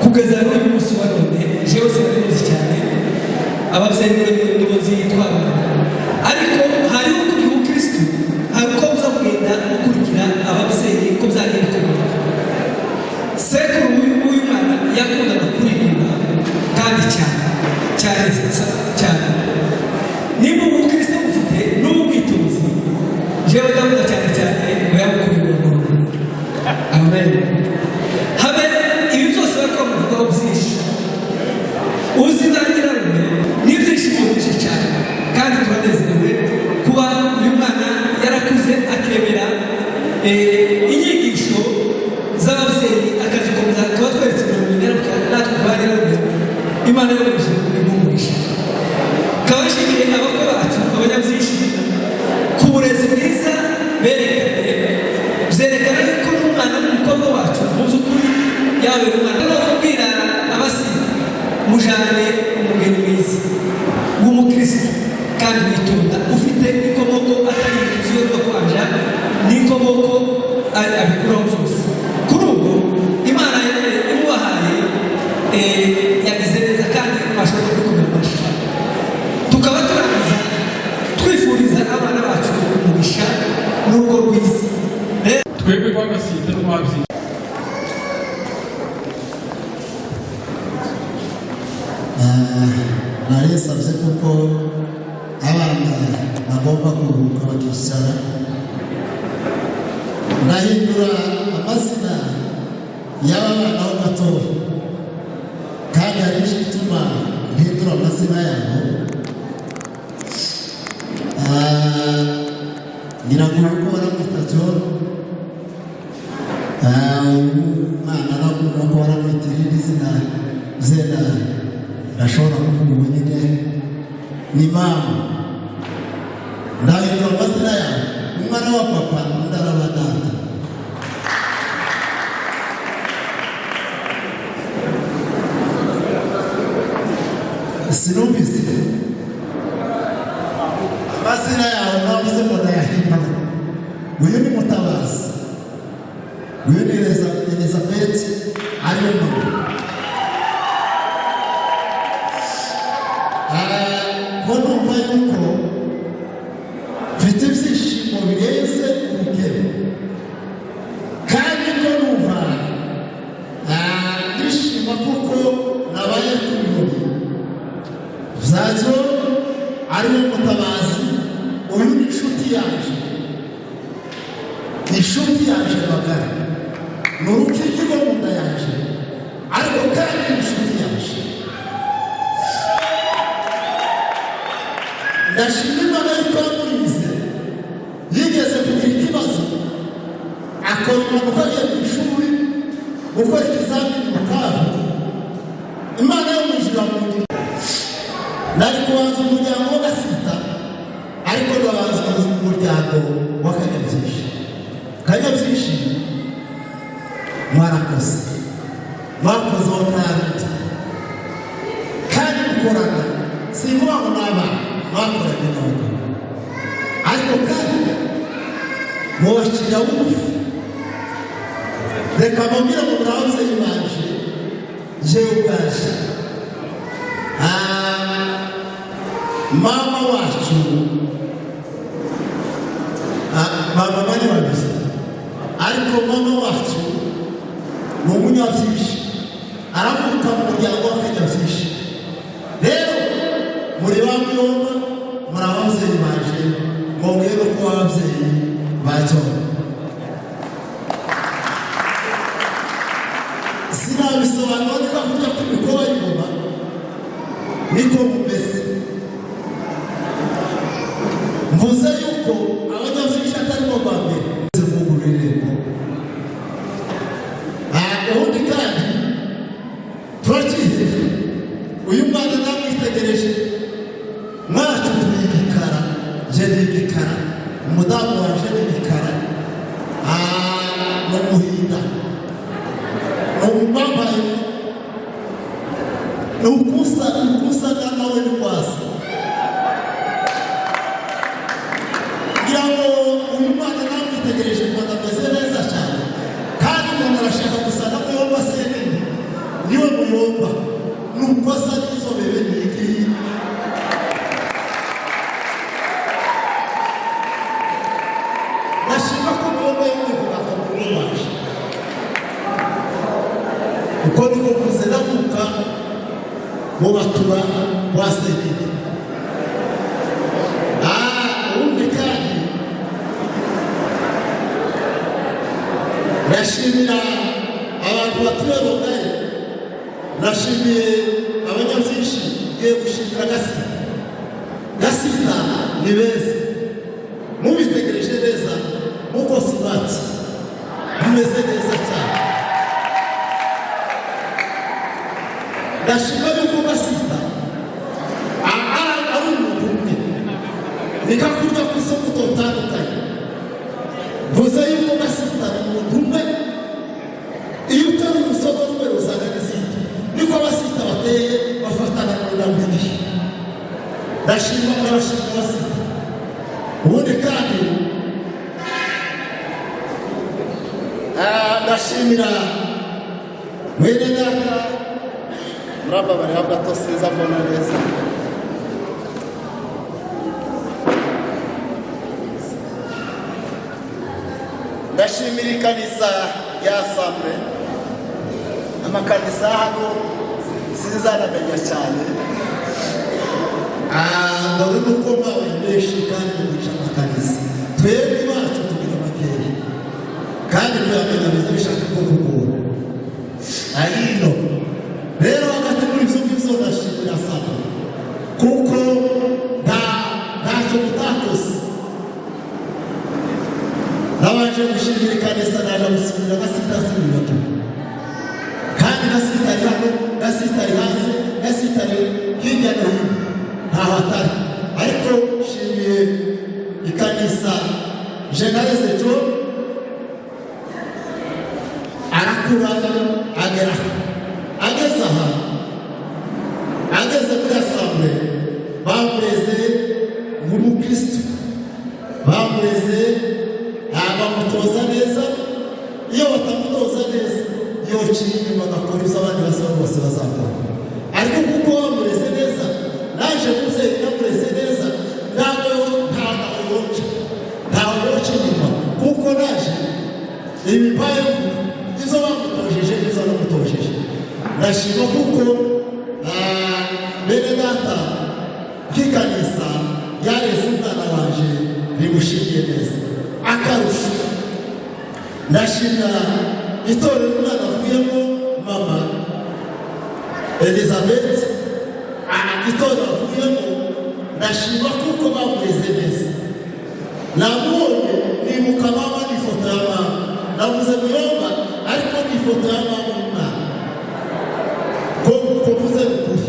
kugeza n'uyu munsi wa none. Jewe sinari cyane, ababyeyi nibo nibo zitwara, ariko hariho kugira umukristo, hari uko buza kugenda ukurikira ababyeyi uko byagenda ukomoka. Sekuru w'uyu mwana yakundaga kuririmba kandi cyane cyane cyane. Niba umukristo ufite n'ubwitonzi, jewe ndavuga cyane cyane ngo yabukuriye mu rugo. Amen. Habe ibi byose bariko bamuvugaho byinshi, uzi na nyirarume n'ibyishimo byinshi cyane, kandi turanezerewe kuba uyu mwana yarakuze akemera inyigisho z'ababyeyi akazikomeza, akaba tweretse umuntu natwe kwa nyirarume. Imana yo mu ijuru imuha. Kaba nshimiye abakwe bacu abanyabyinshi ku burezi bwiza berekanye, byerekana yuko n'umwana w'umukobwa wacu mu by'ukuri yabera umwana. No kubwira abasi mujane umugeni mwiza w'umukristo kandi witonda, ufite inkomoko atari ibituzi yo kwanja n'inkomoko abikuraho byose. Kuri ubu Imana imubahaye yagize neza kandi bashobora kwikomera amashyi. Tukaba turangiza twifuriza abana bacu umugisha n'urugo rwiza. Twebwe kwa Gasita twabyize. Narisabye kuko abana bagomba kuruhuka bakicara. Ndahindura amazina y'aba bana ho gatoya, kandi hari n'igituma mpindura amazina yabo. Ngira ngo uko baramwita John, uyu mwana nakunda ko baramwita irindi zina zena ndashobora kuvuga ubu nyine ni mama. Ndahindura amazina yawe, umwana wa papa, undi araba data. Sinumvise amazina yawe, navuze ngo ndayahindura. Uyu ni Mutabazi, uyu ni Elizabeth, ariwe mama. Ko numva yuko mfite ibyishimo birenze urugero, kandi ko numva ndishima kuko nabaye ku birori bya John, ariwe Mutabazi. Uyu ni inshuti yaje, inshuti yaje magara, ni urukigi rwo mu nda yaje, ariko kandi ni inshuti yaje. Ndashima Imana yuko yamurize. Yigeze kugira ikibazo, akora impanuka agiye ku ishuri gukora ikizamini Bukavu. Imana yo mu ijuru iramurindira. Nari kubanza umuryango w'Agasita, ariko ndabanza umuryango w'Akanyabyinshi. Kanyabyinshi, mwarakoze, mwakoze uwo mwabita kandi mukorana. Simvuga ngo ni abana mwakoranye n'abagabo, ariko kandi mubakirira bugufi. Reka mbabwire ngo muri ababyeyi banje, jewe ubwaje, mama wacu, mama bari babiri, ariko mama wacu ni umunyabyinshi, aravuka mu muryango w'Akanyabyinshi. Rero muri ba Muyomba, muri ababyeyi baje, mwongeye no kuba ababyeyi ba John. Sinabisobanura, niba kurya kw'imikoba y'ingoma niko mumeze. Mvuze yuko abanyabyinshi atarimo rwa mbere mwugurura irembo. Ubundi kandi turakihebye. Uyu mwana namwitegereje, mwacu turi igikara, je ni igikara, umudamu wanje ni igikara, ni umuhinda, ni umubambaye, ni ukusa ukusaga nawe ni kwasa. Ngira ngo uyu mwana namwitegereje mbona ameze neza cyane, kandi umuntu arashaka gusa na Muyomba Senene, niwe Muyomba, nuko asa n'inzobere nigiye. Ndashima ko Muyomba yongeye kugaruka mu rugo rwaje. Uko niko mvuze, ndavuka mu batura wa Senene. Ubundi kandi ndashimira abantu batuye Rongaye, ndashimiye abanyabyinshi, ngiye gushimira Gasita. Gasita ni beza, mubitegereje neza, muko smart, mumeze neza cyane. Ndashima yuko Gasita ari umuntu umwe, nikakurya ku isoko utotandukanye. Mvuze yuko Gasita ni umuntu umwe, iyo utari urusoko rumwe ruzana n'izindi, niko Abasita bateye, bafatana mu nda buri gihe. Ndashima, ndabashima Abasita. Ubundi kandi ndashimira mwene data. Murababarira gato, sinza mbona neza. Ndashimira ikanisa rya Sambre. Amakanisa hano sinzanamenya cyane. Dore nuko mwabaye benshi kandi mugurisha amakanisa. Twebwe iwacu tugira makeya, kandi kuyamenya biza bishaka ko kugura ayino. Rero hagati muri ibyo ngibyo ndashimira Sambre kuko ntacyo mutakoze. Nabanje gushimira ikanisa, naje gushimira Gasita, sinibatu kandi Gasita ari hano, Gasita ari hanze, Gasita ari hirya no hino, ntaho atari. Ariko nshimiye ikanisa jenareze John, arakura agera ageze aha, ageze muri assemblée. Bamureze nk'umukristo, bamureze Bamutoza neza. Iyo batamutoza neza, yociye inyuma agakora ibyo abandi basaba bose bazakora. Ariko kuko wamureze neza, naje mubyeyi namureze neza, ntabwo yoca, ntawe yoca inyuma, kuko naje ibi mbaye mvuga izo bamutojeje n'izo namutojeje. Ndashima kuko bene data bw'ikanisa ryareze umwana wanje rimushingiye neza. Akarusho, ndashimira itorero umwana avuyemo, mama Elizabeth, itorero avuyemo ndashima kuko bamureze neza. Namubonye nibuka mama n'ifoto ya mama, navuze muyomba ariko n'ifoto ya mama n'umwana ko mvuze ukuri.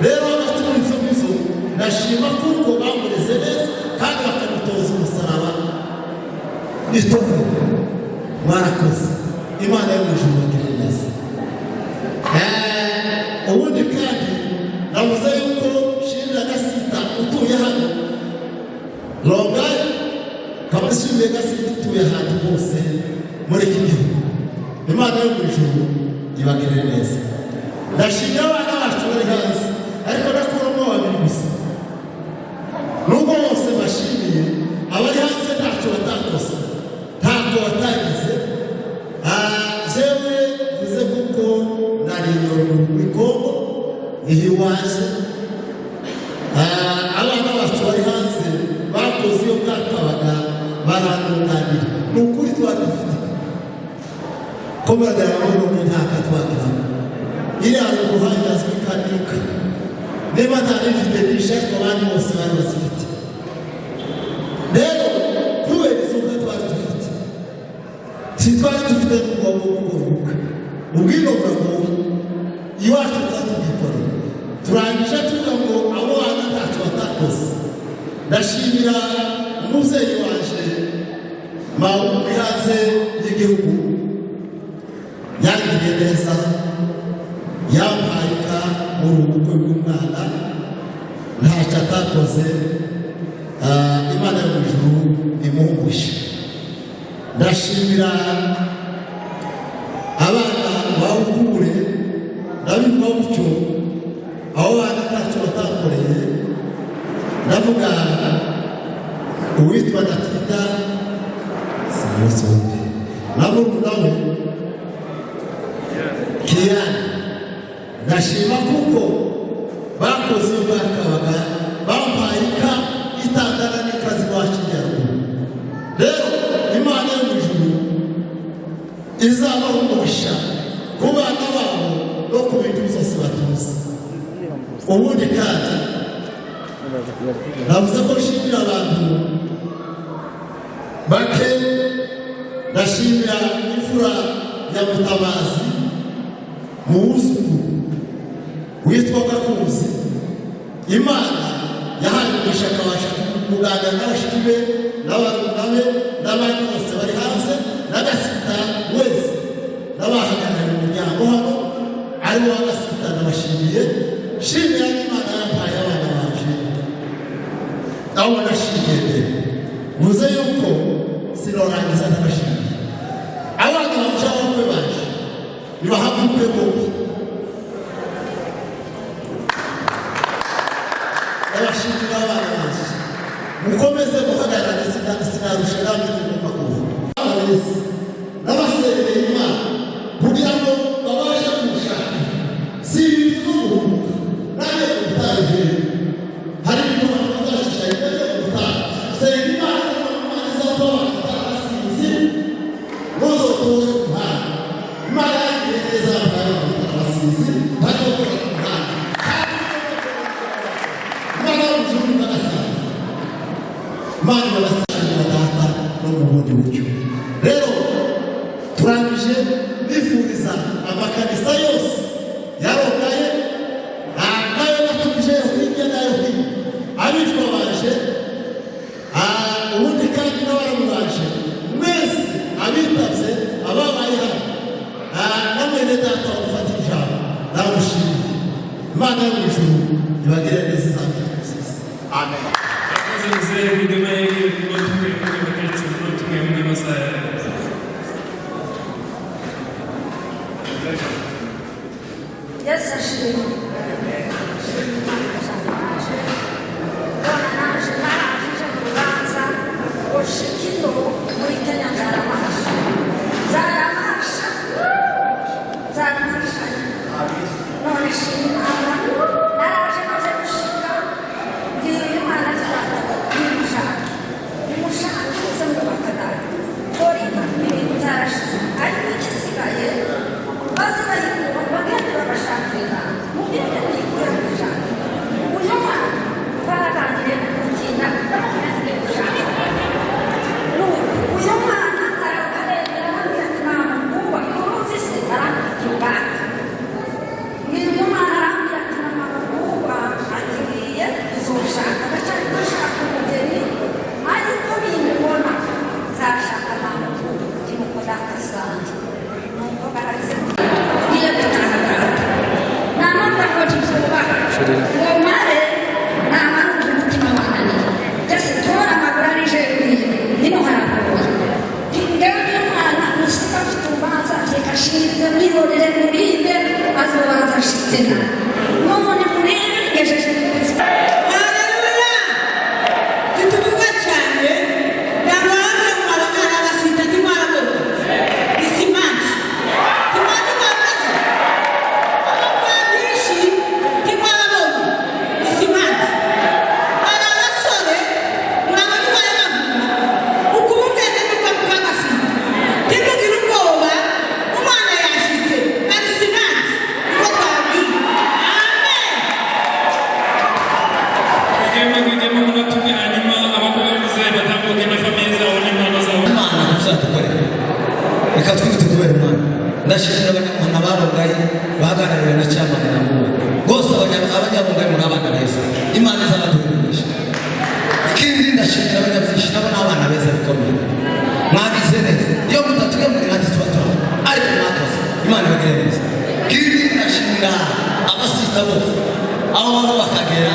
Rero hagati muri ibyo ngibyo ndashima kuko bamureze neza kandi bakamutoza umusaraba. Itorero mwarakoze, Imana yo mu ijuru ibagirire neza. Ubundi kandi navuze yuko nshimira Gasita utuye hano Rongayi, nkaba nshimiye Gasita utuye ahantu hose muri iki gihugu. Imana yo mu ijuru ibagirire neza. Ndashimira abana bacu bari hanze, ariko ndakuramo babiri gusa. Nubwo bose bashimiye, abari hanze ntacyo batakoze, ntabwo batagize. Jewe mvuze kuko nari muri Kongo niho iwaje. Abana bacu bari hanze bakoze iyo bwakabaga, baranunganira. Ni ukuri twari dufite ko muragaragara none ntaka twagiramo iriya ruguru hanyazwi kanika niba ntari mfite nishe, ariko abandi bose bari bazifite. Rero kubera izo nka twari dufite, sitwari dufite n'ubwonko bwo kuruhuka, ubwino buragoye iwacu tutatubwikorera. Turangije tuvuga ngo abo bana ntacyo batakoze. Ndashimira umubyeyi wanje mawe uri hanze y'igihugu, yangiriye neza, yampaye inka muri ubu bukwe bw'umwana, ntacyo atakoze. Imana yo mu ijuru imuhugushe. Ndashimira abana bawukure, ndabivuga gutyo, abo bana ntacyo batakoreye. Ndavuga uwitwa Natinda Simusonde na murumuna we Kiyani. Ndashima kuko bakoze iyo bwakabaga, bampaye inka itangana n'ikazi iwacu Nyaruguru. Rero Imana yo mu ijuru izabaha umugisha ku bana babo no ku bintu byose batunze. Ubundi kandi navuze ko nshimira abantu bake. Ndashimira imfura ya Mutabazi mu wuzukuru witwa Gakuzi, Imana yahaye umugisha akabasha kuganira n'abashiki be n'abarumuna be n'abandi bose bari hanze n'Agasita wese n'abahagarariye umuryango hano ari wo Agasita, ndabashimiye. Shimira n'Imana yampaye abana banje, aho ndashimiye mbere mvuze yuko sinorangiza ndabashimiye. Abana banje, abakwe banje nibahaguruke bombi. Ndabashimira abana banje, mukomeze guhagarara, sinarusha namwe tugomba kuvuga. Abana n'abasengeye Imana kugira ngo babashe kuwushaka, si ibintu byo guhubuka. Nanjye kubitabihere hari ibintu abantu bazashushanya byo gutaha. Senga Imana kuko Imana izakuba abantu batarasinzi ntuzotore ku muhanda. Imana yagiriye neza abantu batarasinzi ntazotore ku muhanda. Imana yo mu ijuru ibagasanga, Imana ibagasanga data no mu bundi buryo. Rero turangije nifuriza amakanisa yose yarongaye nayo natumije hirya nayo hino, abicwa baje, ubundi kandi n'abaramu baje, mwese abitabye ababaye hano na mwene data wadufata ijambo namushimiye. Imana yo mu ijuru ibagirire neza, izabwira nziza. Amen. Abakoze muzehe w'indema ye, umunota umwe, umwe bakecuru, umunota umwe, umwe maze. Ndashimira abanyamuhana barongaye baganiriye na chairman na muwe rwose. Abanyabungayi muri abana beza, Imana izabaduha. Ikindi, ndashimira abanyabyinshi, nabo ni abana beza bikomeye, mwagize neza. Iyo mutatugemurira ati tuba turaba, ariko mwakoze, Imana ibagire neza. Ikindi, ndashimira abasita bose aho baba bakagera,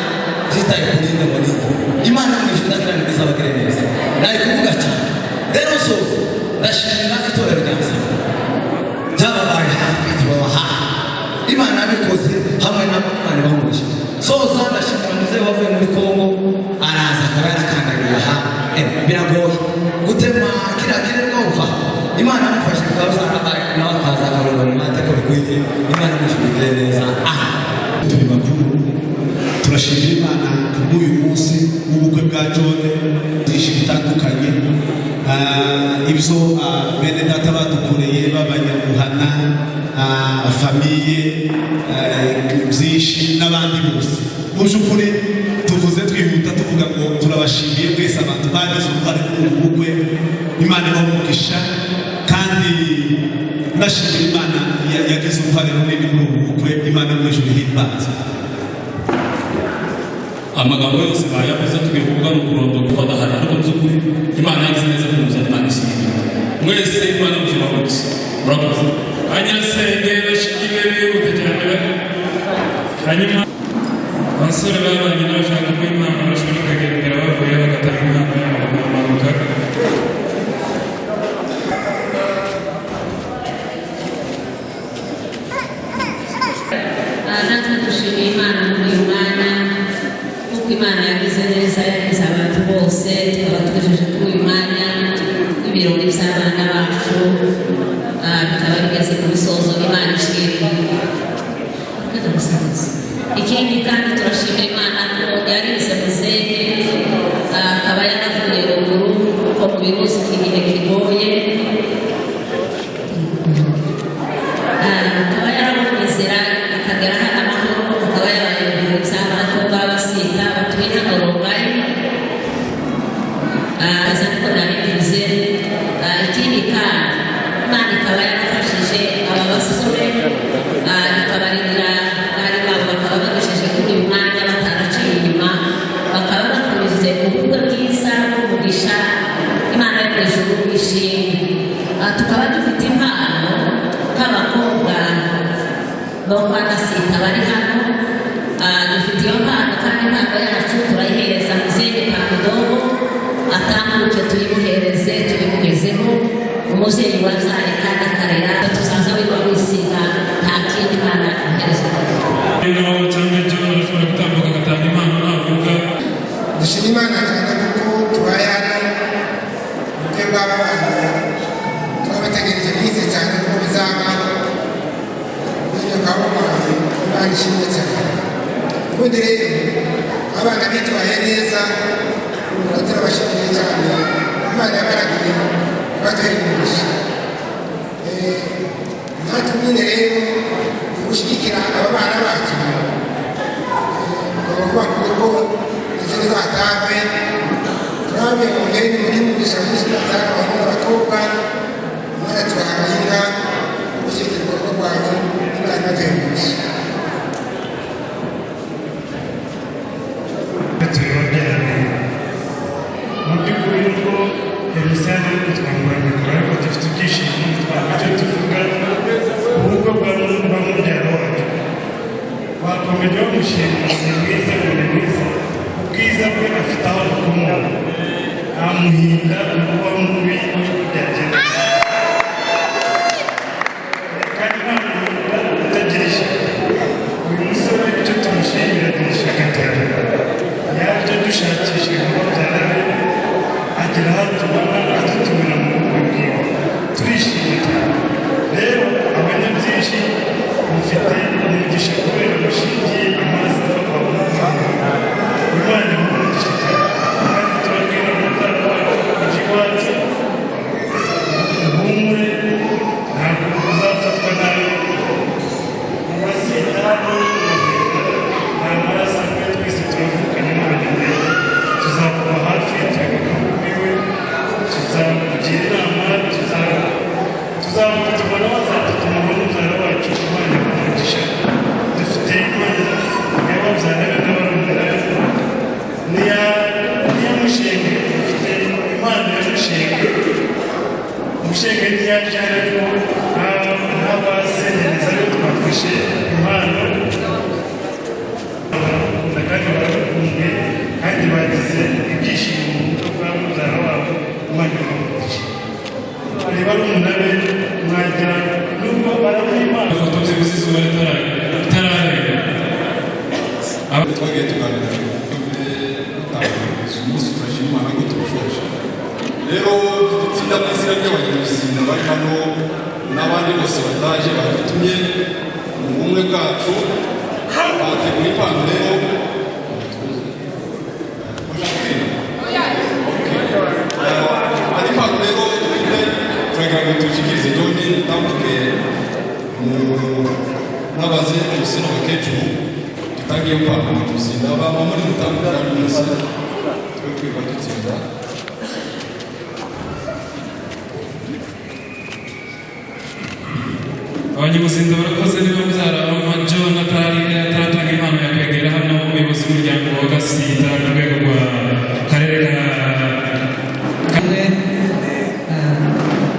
zitaye kuri inde ngo ninde. Imana mu ijuru ndakira nibizabagire neza. Nari kuvuga cyane rero soza, ndashimira itorero rya Nsaba byababaye hafi, tubaba hafi, Imana yabikoze hamwe nabo, Imana ibahumurije. Soza, ndashimira muzehe wavuye muri Kongo araza akaba yarakandagiye aha. Biragoye gutema kiriya kirere uva, Imana yamufashe bikaba byarabaye, nawe akaza akarunga mu mateka bikwiriye. Imana imushimire neza. Aha turi bakuru, turashimira Imana kubw'uyu munsi w'ubukwe bwa John. Byinshi bitandukanye, ibyo bene data badukoreye b'abanyamuhana, famille, byinshi n'abandi bose. Mu by'ukuri tuvuze twihuta tuvuga ngo turabashimiye mwese abantu bagize uruhare muri ubu bukwe. Imana ibaha umugisha, kandi ndashimira Imana yagize uruhare runini muri ubu bukwe. Imana mu ijuru ihimbaza. Amagambo yose bayavuze, tugiye kuvuga no kurondora kuko adahari, ariko mu by'ukuri Imana yagize neza kumuzana. Imana ishimwe mwese, Imana muzima bose, murakoze. Banyirasenge, bashiki be, bihuta cyane. Hanyuma abasore babanye n'abashaka ko impano bashobora kugendera bavuye bagatanga impano yabo bakamanuka. Natwe dushimiye Imana muri uyu mwanya, kuko Imana yagize neza, yagize abantu bose, tukaba tugejeje kuri uyu mwanya w'ibirori by'abana bacu, bikaba bigeze ku musozo. Imana ishimwe. Ikindi kandi, turashimira Imana ko yarinze muzehe, akaba yaravuye ruguru, kuko mu bihuzo iki gihe kigoye, akaba yarabonye inzira akagera hano amahoro, akaba yabaye mu biro by'abakobwa b'abasita batuye hano Rongayi, aza niko nabivuze. Ikindi kandi, Imana ikaba yarafashije aba basore, ikabarindira bari babo, bakaba bagejeje kuri uyu mwanya bataraciye inyuma, bakaba bakomeje ubukwe bwiza bw'umugisha. Imana yo mu ijuru ishimwe. Tukaba dufite impano nk'abakobwa bo kwa Gasita bari hano. Dufite iyo mpano, kandi impano yacu turayihereza muzehe Pakudogo, atambuke tuyimuhereze, tuyimugezeho. Umubyeyi wabyaye kandi akarera, tuzaza wirirwa wisiga, nta kindi. Imana imuhereza. Rero cyangwa John arashobora gutambuka agatanga impano navuga. Dushima Imana cyane kuko tubaye hano ubukwe bw'aba bana. Twabategereje bwize cyane kuko bizaba bityo kabubaye. Imana ishimwe cyane. Ubundi rero abana bitwaye neza, turabashimiye cyane. Imana yabaragiriye ibaduhe umugisha. Natwe nyine rero gushyigikira aba bana bacu bagomba kuko ndetse bizatangwe turabe umugeni muri mugisha mwinshi bazana abahungu n'abakobwa. Imana tubahaye inka gushyigikira urugo rwanyu. Imana ibaduhe umugisha. Turi mu by'ukuri nubwo emisiyani yo kutwambura mikoro, ariko dufite ibyishimo, twaba icyo tuvuga. Ubukwe bwa mubyara wacu bakomeje bamushima ngo ni mwiza, ngo ni mwiza. Ubwiza bwe afite aho bukomoka, nta muhinda kuba mubi byagenda, kandi nta muhinda utagira ishyaka. Uyu musore icyo tumushimira, agira ishyaka cyane. Yaje dushakisha babyara be, agera aho tubona adutumira mu bukwe bwiwe, turishimye cyane. Rero abanyabyinshi mufite umugisha kubera mushingiye amazi ava kwa muganga. Imana imuha umugisha cyane, kandi turabwira mubyara wacu uje iwacu. Imana ko tubishoje. Rero dutsinda mu izina ry'abanyamuzinda bari hano n'abandi bose bataje badutumye mu bumwe bwacu, bategura impano. Rero hari impano rero dufite, turagira ngo tubishyikirize John. Dutambuke n'abaze bose n'abakecuru, dutange iyo mpano. Tuzinda baba muri dutambuke mwese, twe kwiga dutsinda. Abanyamuzinda barakoze. Niba mubyara wa John atari ataratanga impano, yakwegera hano umuyobozi w'umuryango wa Gasita ku rwego rwa karere ka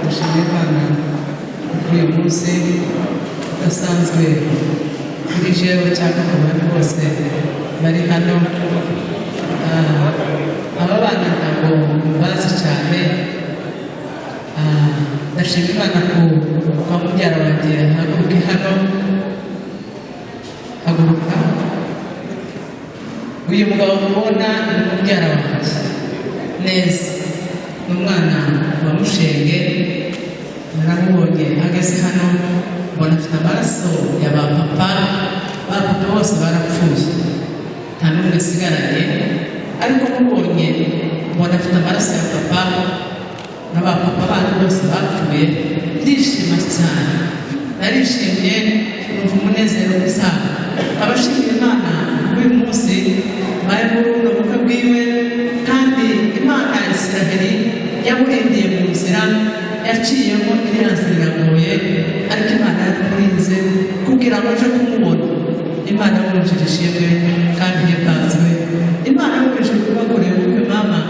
Dushimira Imana kuri uyu munsi udasanzwe kuri jewe cyangwa ku bantu bose bari hano. Aba bana ntabwo bazi cyane. Ndashima Imana ku kwa mubyara wanjye. Haguruke hano, haguruka. Uyu mugabo mubona ni mubyara wanjye neza, ni umwana wa Mushenge. Naramubonye ageze hano, mbona afite amaraso ya ba papa. Ba papa bose barapfuye, nta n'umwe asigaranye, ariko mubonye mbona afite amaraso ya papa na ba papa bandi bose bapfuye. Ndishima cyane, narishimye, numva umunezero gusa. Abashimira Imana uyu munsi bari muri buno bukwe bwiwe, kandi Imana ya Isiraheli yamurindiye mu nzira yaciyemo. Iriya nzira iragoye, ariko Imana yaramurinze kugira ngo aje kumubona. Imana yamwinjira ishimwe kandi himbazwe. Imana yamwinjira kubakorera ubukwe mama.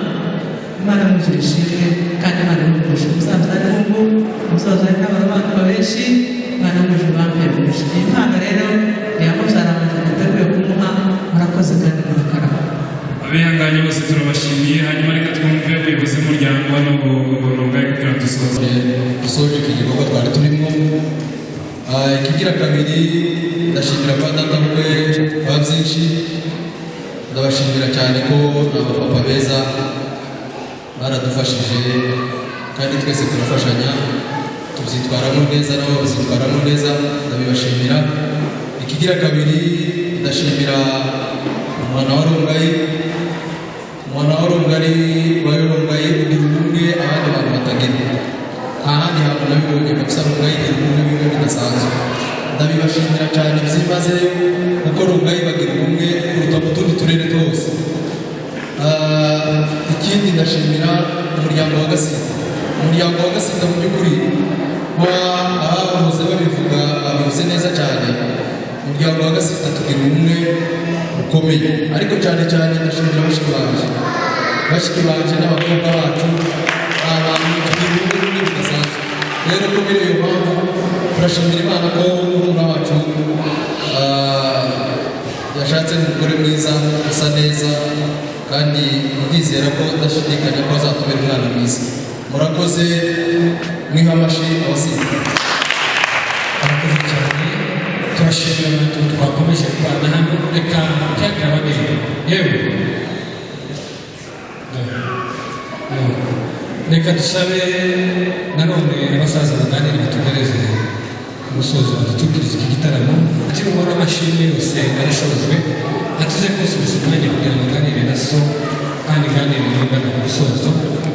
Imana yamwinjira ishimwe kandi Imana yamwinjira muzabyare hungu, muzabyare n'abantu benshi. Imana yamwinjira bambaye umugisha. Iyi mpano rero ni iya mubyara wanjye nateguye kumuha. Murakoze kandi murakaraba. Abihanganye bose turabashimiye. Hanyuma reka twumve umuyobozi w'umuryango hano Rongayi kugira ngo dusoze. Dusoje iki gikorwa twari turimo. Ikigira kabiri, ndashimira kwa data bukwe kwa byinshi. Ndabashimira cyane ko ni abapapa beza, baradufashije kandi twese turafashanya, tubyitwaramo neza nabo babyitwaramo neza, ndabibashimira. Ikigira kabiri, ndashimira umwana wa Rongayi. Umwana wa Rongayi wa Rongayi ugira ubumwe abandi bantu batagira. Nta handi hantu nabibonye kabisa. Rongayi igira ubumwe bimwe bidasanzwe. Ndabibashimira cyane byimazeyo kuko Rongayi bagira ubumwe kuruta mu tundi turere twose. Ikindi ndashimira umuryango wa Gasinda. Umuryango wa Gasinda mu by'ukuri abahoze babivuga babivuze neza cyane. Umuryango wa Gasinda tugira ubumwe bukomeye, ariko cyane cyane ndashimira bashiki banje, bashiki banje n'abakobwa bacu, abantu tugira ubumwe budasanzwe. Rero kubera iyo mpamvu turashimira Imana ko murumuna wacu yashatse umugore mwiza usa neza, kandi ndizera ko ndashidikanya ko azatubera umwana mwiza. Murakoze, mwiha amashyi abasinzi. Murakoze cyane, turashimira abantu twakomeje kubana hano. Reka byagira babiri yewe. No. Reka dusabe nanone abasaza baganire, batugereze ku musozo, baducukirize iki gitaramo. Akiri amashimwe yose arashojwe, atuze kusubiza umwanya kugira ngo aganire na so kandi nganire n'ungana ku musozo.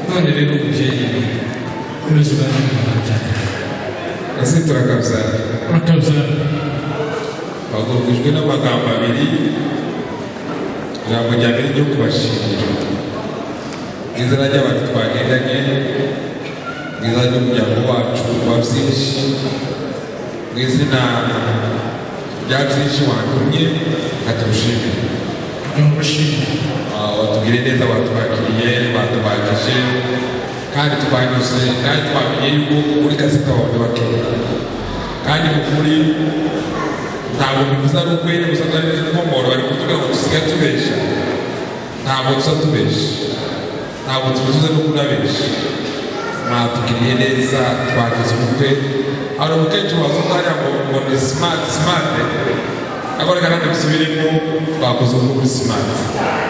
None rero umubyeyi, komeza uganire n'abantu cyane. Ese turakabyara? Turakabyara. Bagurukijwe n'amagambo abiri. Ijambo rya mbere ryo kubashimira mu izina ry'abantu twagendanye, mu izina ry'umuryango wacu wa byinshi, mu izina rya byinshi watumye katugushimire. Watubwire neza, batwakiriye, batubakije kandi twanyuze, kandi twamenye yuko muri kasita wawe bakeya. Kandi mu kuri ntabwo bivuze ari ukwene gusa, twari inkomoro bari kuvuga ngo dusigaye tubesha. Ntabwo tuza tubesha, ntabwo tubivuze no kunabesha. Mwatugiriye neza, twagize ubukwe. Hari umukecuru waza hariya ngo ni smart smart, ariko reka nanjye bisubiremo, twakoze ubukwe kuri smart.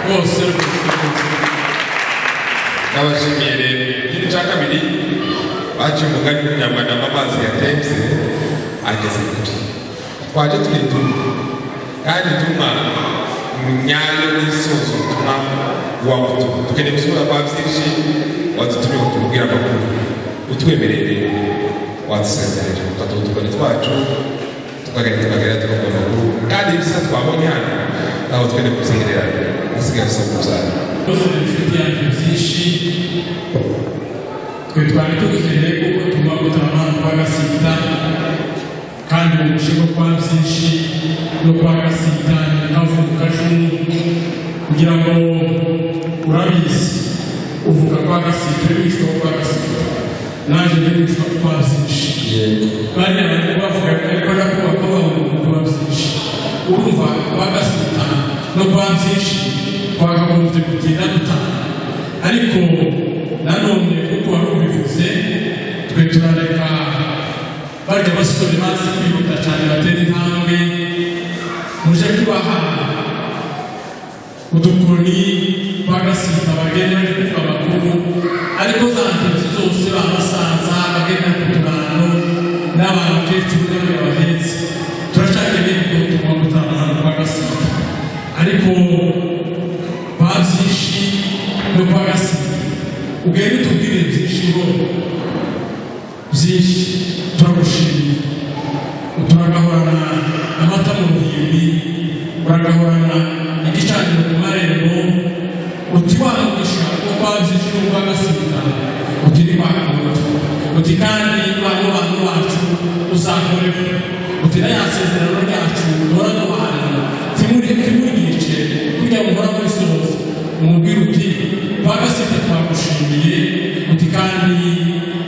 Rwose. Ndabashimiye rero. Ikindi cya kabiri, baciye umugani w'Umunyarwanda ngo amazi yatembye ageze kure. Twaje turi intumwa, kandi intumwa nyayo n'isoza ubutumwa wabutumwa. Tukeneye gusubira kwa byinshi wadutumye ngo tubwire amakuru. Utwemereye rero wadusezerera, tukaduha utukoni twacu, tukagenda, tukagera, tukavuga amakuru. Kandi ibyiza twabonye hano ntabwo twende kubyihererana, hasigaye gusa kubyara. Rwose inshuti yanjye byinshi, twe twari tugukeneye kuko tugomba gutanga hano kwa Gasita, kandi mu mushinga kwa byinshi no kwa Gasita ni kavuka cumu, kugira ngo urabizi uvuga kwa Gasita, uri wishwa kwa Gasita, nanjye ndi wishwa kwa byinshi. Bariya bari bavuga ariko ndakuba ko bavuga kwa byinshi, urumva kwa Gasita no kwa byinshi twakagombye gutinda dutanga, ariko nanone kuko wari ubivuze, twe turareka barya basore bazi kwihuta cyane batera intambwe, muje kubaha udukoni bagasita, bagenda bari kuvuga amakuru, ariko za ntebyi zose babasaza bagenda ku turano n'abakecuru n'abandi bahetse, turacyakeneye kuko tugomba gutanga hano kwa Gasita, ariko kwa byinshi no kwa Gasita ugende utubwire byinshi ngo byinshi. Turagushimiye, turagahorana amata mu ruhimbi, uragahorana igicaniro ku marembo, uti wa mugisha wo kwa byinshi no kwa Gasita, uti ni kwa Kabuto, uti kandi wa mubano wacu uzahoreho, uti na ya sezerano ryacu duhora duhana timuryice kugira ngo muhora murisohoza. Umubwire uti kwa Gasita twagushimiye, uti kandi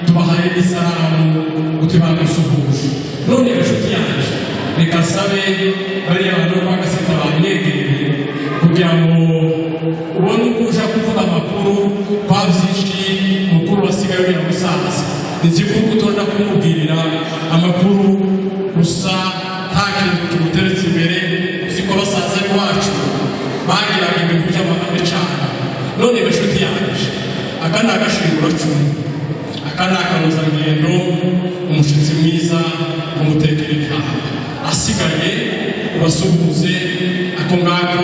tubahaye n'isalamu, uti bagusuhuje. None inshuti yanjye, reka nsabe bariya bantu bo kwa Gasita banyegereye kugira ngo ubone uko uja kuvuga amakuru kwa byinshi. Mukuru wasigaye uriya musaza, nzi kuko utonda kumubwirira amakuru gusa nta kintu kimuteretse imbere. Uzi ko basaza b'iwacu bagiraga ibintu by'amahame cyane. None inshuti yanjye, aka ni agashinguracumu, aka ni akanozangendo, umushyitsi mwiza umutekera intama, asigaye ubasuhuze, ako ngako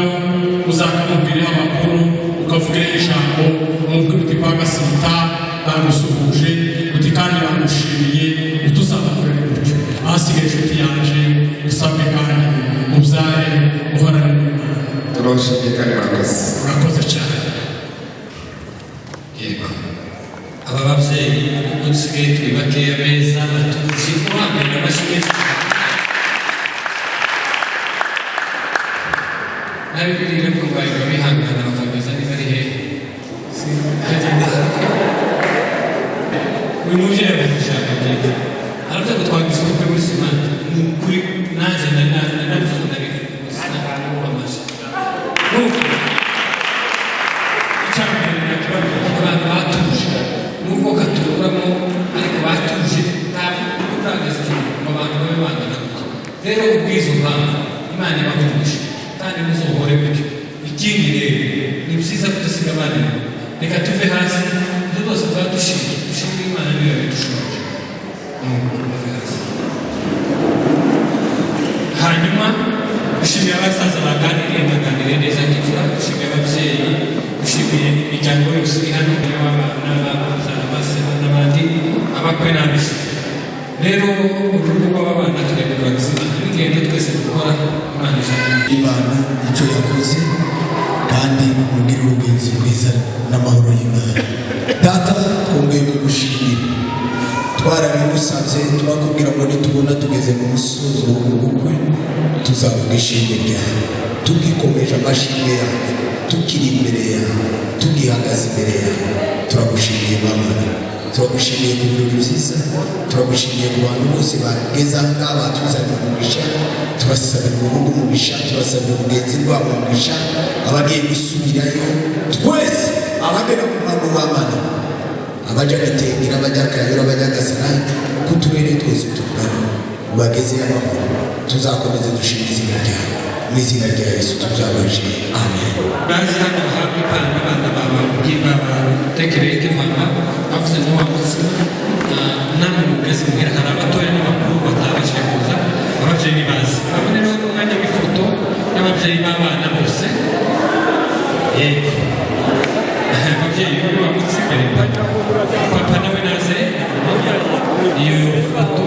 uzakamubwiraho amakuru, ukavugira ijambo, umubwira uti kwa Gasita bagusuhuje, uti kandi bagushimiye, utuzabakorere gutyo. Ahasigaye inshuti yanjye, usabwe kandi mubyare uhorane n'Imana. Turabashimiye kandi murakoze. Murakoze cyane. Yego, aba babyeyi ubwo dusigaye turi bakeya beza batuje, kuhambira amashyi meza. Nabibirire ko bari bihangana bakageza niba ari hehe. Uyu mubyeyi yavuze ijambo ryiza, aravuga ngo twagize ubukwe muri simati. Ni ukuri, nanjye nari nabivuze, ndabivuga amashyi. Nuko icya mbere nakibabwira, abantu batuje nubwo katuburamo, ariko batuje, ntabwo urageza ikintu ngo abantu babe bangana gutya. Rero kubw'izo mpamvu, Imana ibahe umugisha kandi muzohore gutyo. Ikindi rero, ni byiza kudasiga abana inyuma. Reka tuve hasi, ibyo byose tuba dushimye, dushimire Imana niyo yabidushoboje. Nuko muve hasi. Hanyuma dushimiye abasaza baganiriye, baganiriye neza nk'imfura. Dushimiye ababyeyi, dushimiye imiryango yose iri hano, n'abana base n'abandi, abakwe n'abishe. Rero urugo rw'abana tugenda turagize Imana n'ingendo twese dukora, Imana ijambo. Imana icyo yakoze, kandi mugire urugenzi rwiza n'amahoro y'Imana. Data, twongeye kugushimira. Twarabigusabye, turakubwira ngo nitubona tugeze mu musozo w'ubukwe tuzavuga ishimwe ryawe. Tugikomeje amashimwe yawe, tukiri imbere yawe, tugihagaze imbere yawe, turagushimiye Mama. Turagushimiye ku birori byiza, turagushimiye ku bantu bose bageze aha ngaha batuzaniye umugisha. Turasabira urugo umugisha, turasabira ubugenzi rwabo umugisha, abagiye gusubirayo twese, abagera ku muhango w'Amana, abajya Gitengera, abajya Kayura, abajya Gasana, ku turere twose tungana, ubagezeyo amahoro. Tuzakomeza dushima izina ryawe. Mu izina rya Yesu tuzabaje, amen. Bazi hano bahabwa impano abana babo. Batekereye k'impamba bavuze ngo wa mutsima namwe mugeze muhira, hari abatoya n'abakuru batabashije kuza, ababyeyi ntibazi. Babone rero umwanya w'ifoto y'ababyeyi b'abana bose. Yego, ababyeyi b'uwa mutsi imbere, papa nawe naze iyo foto.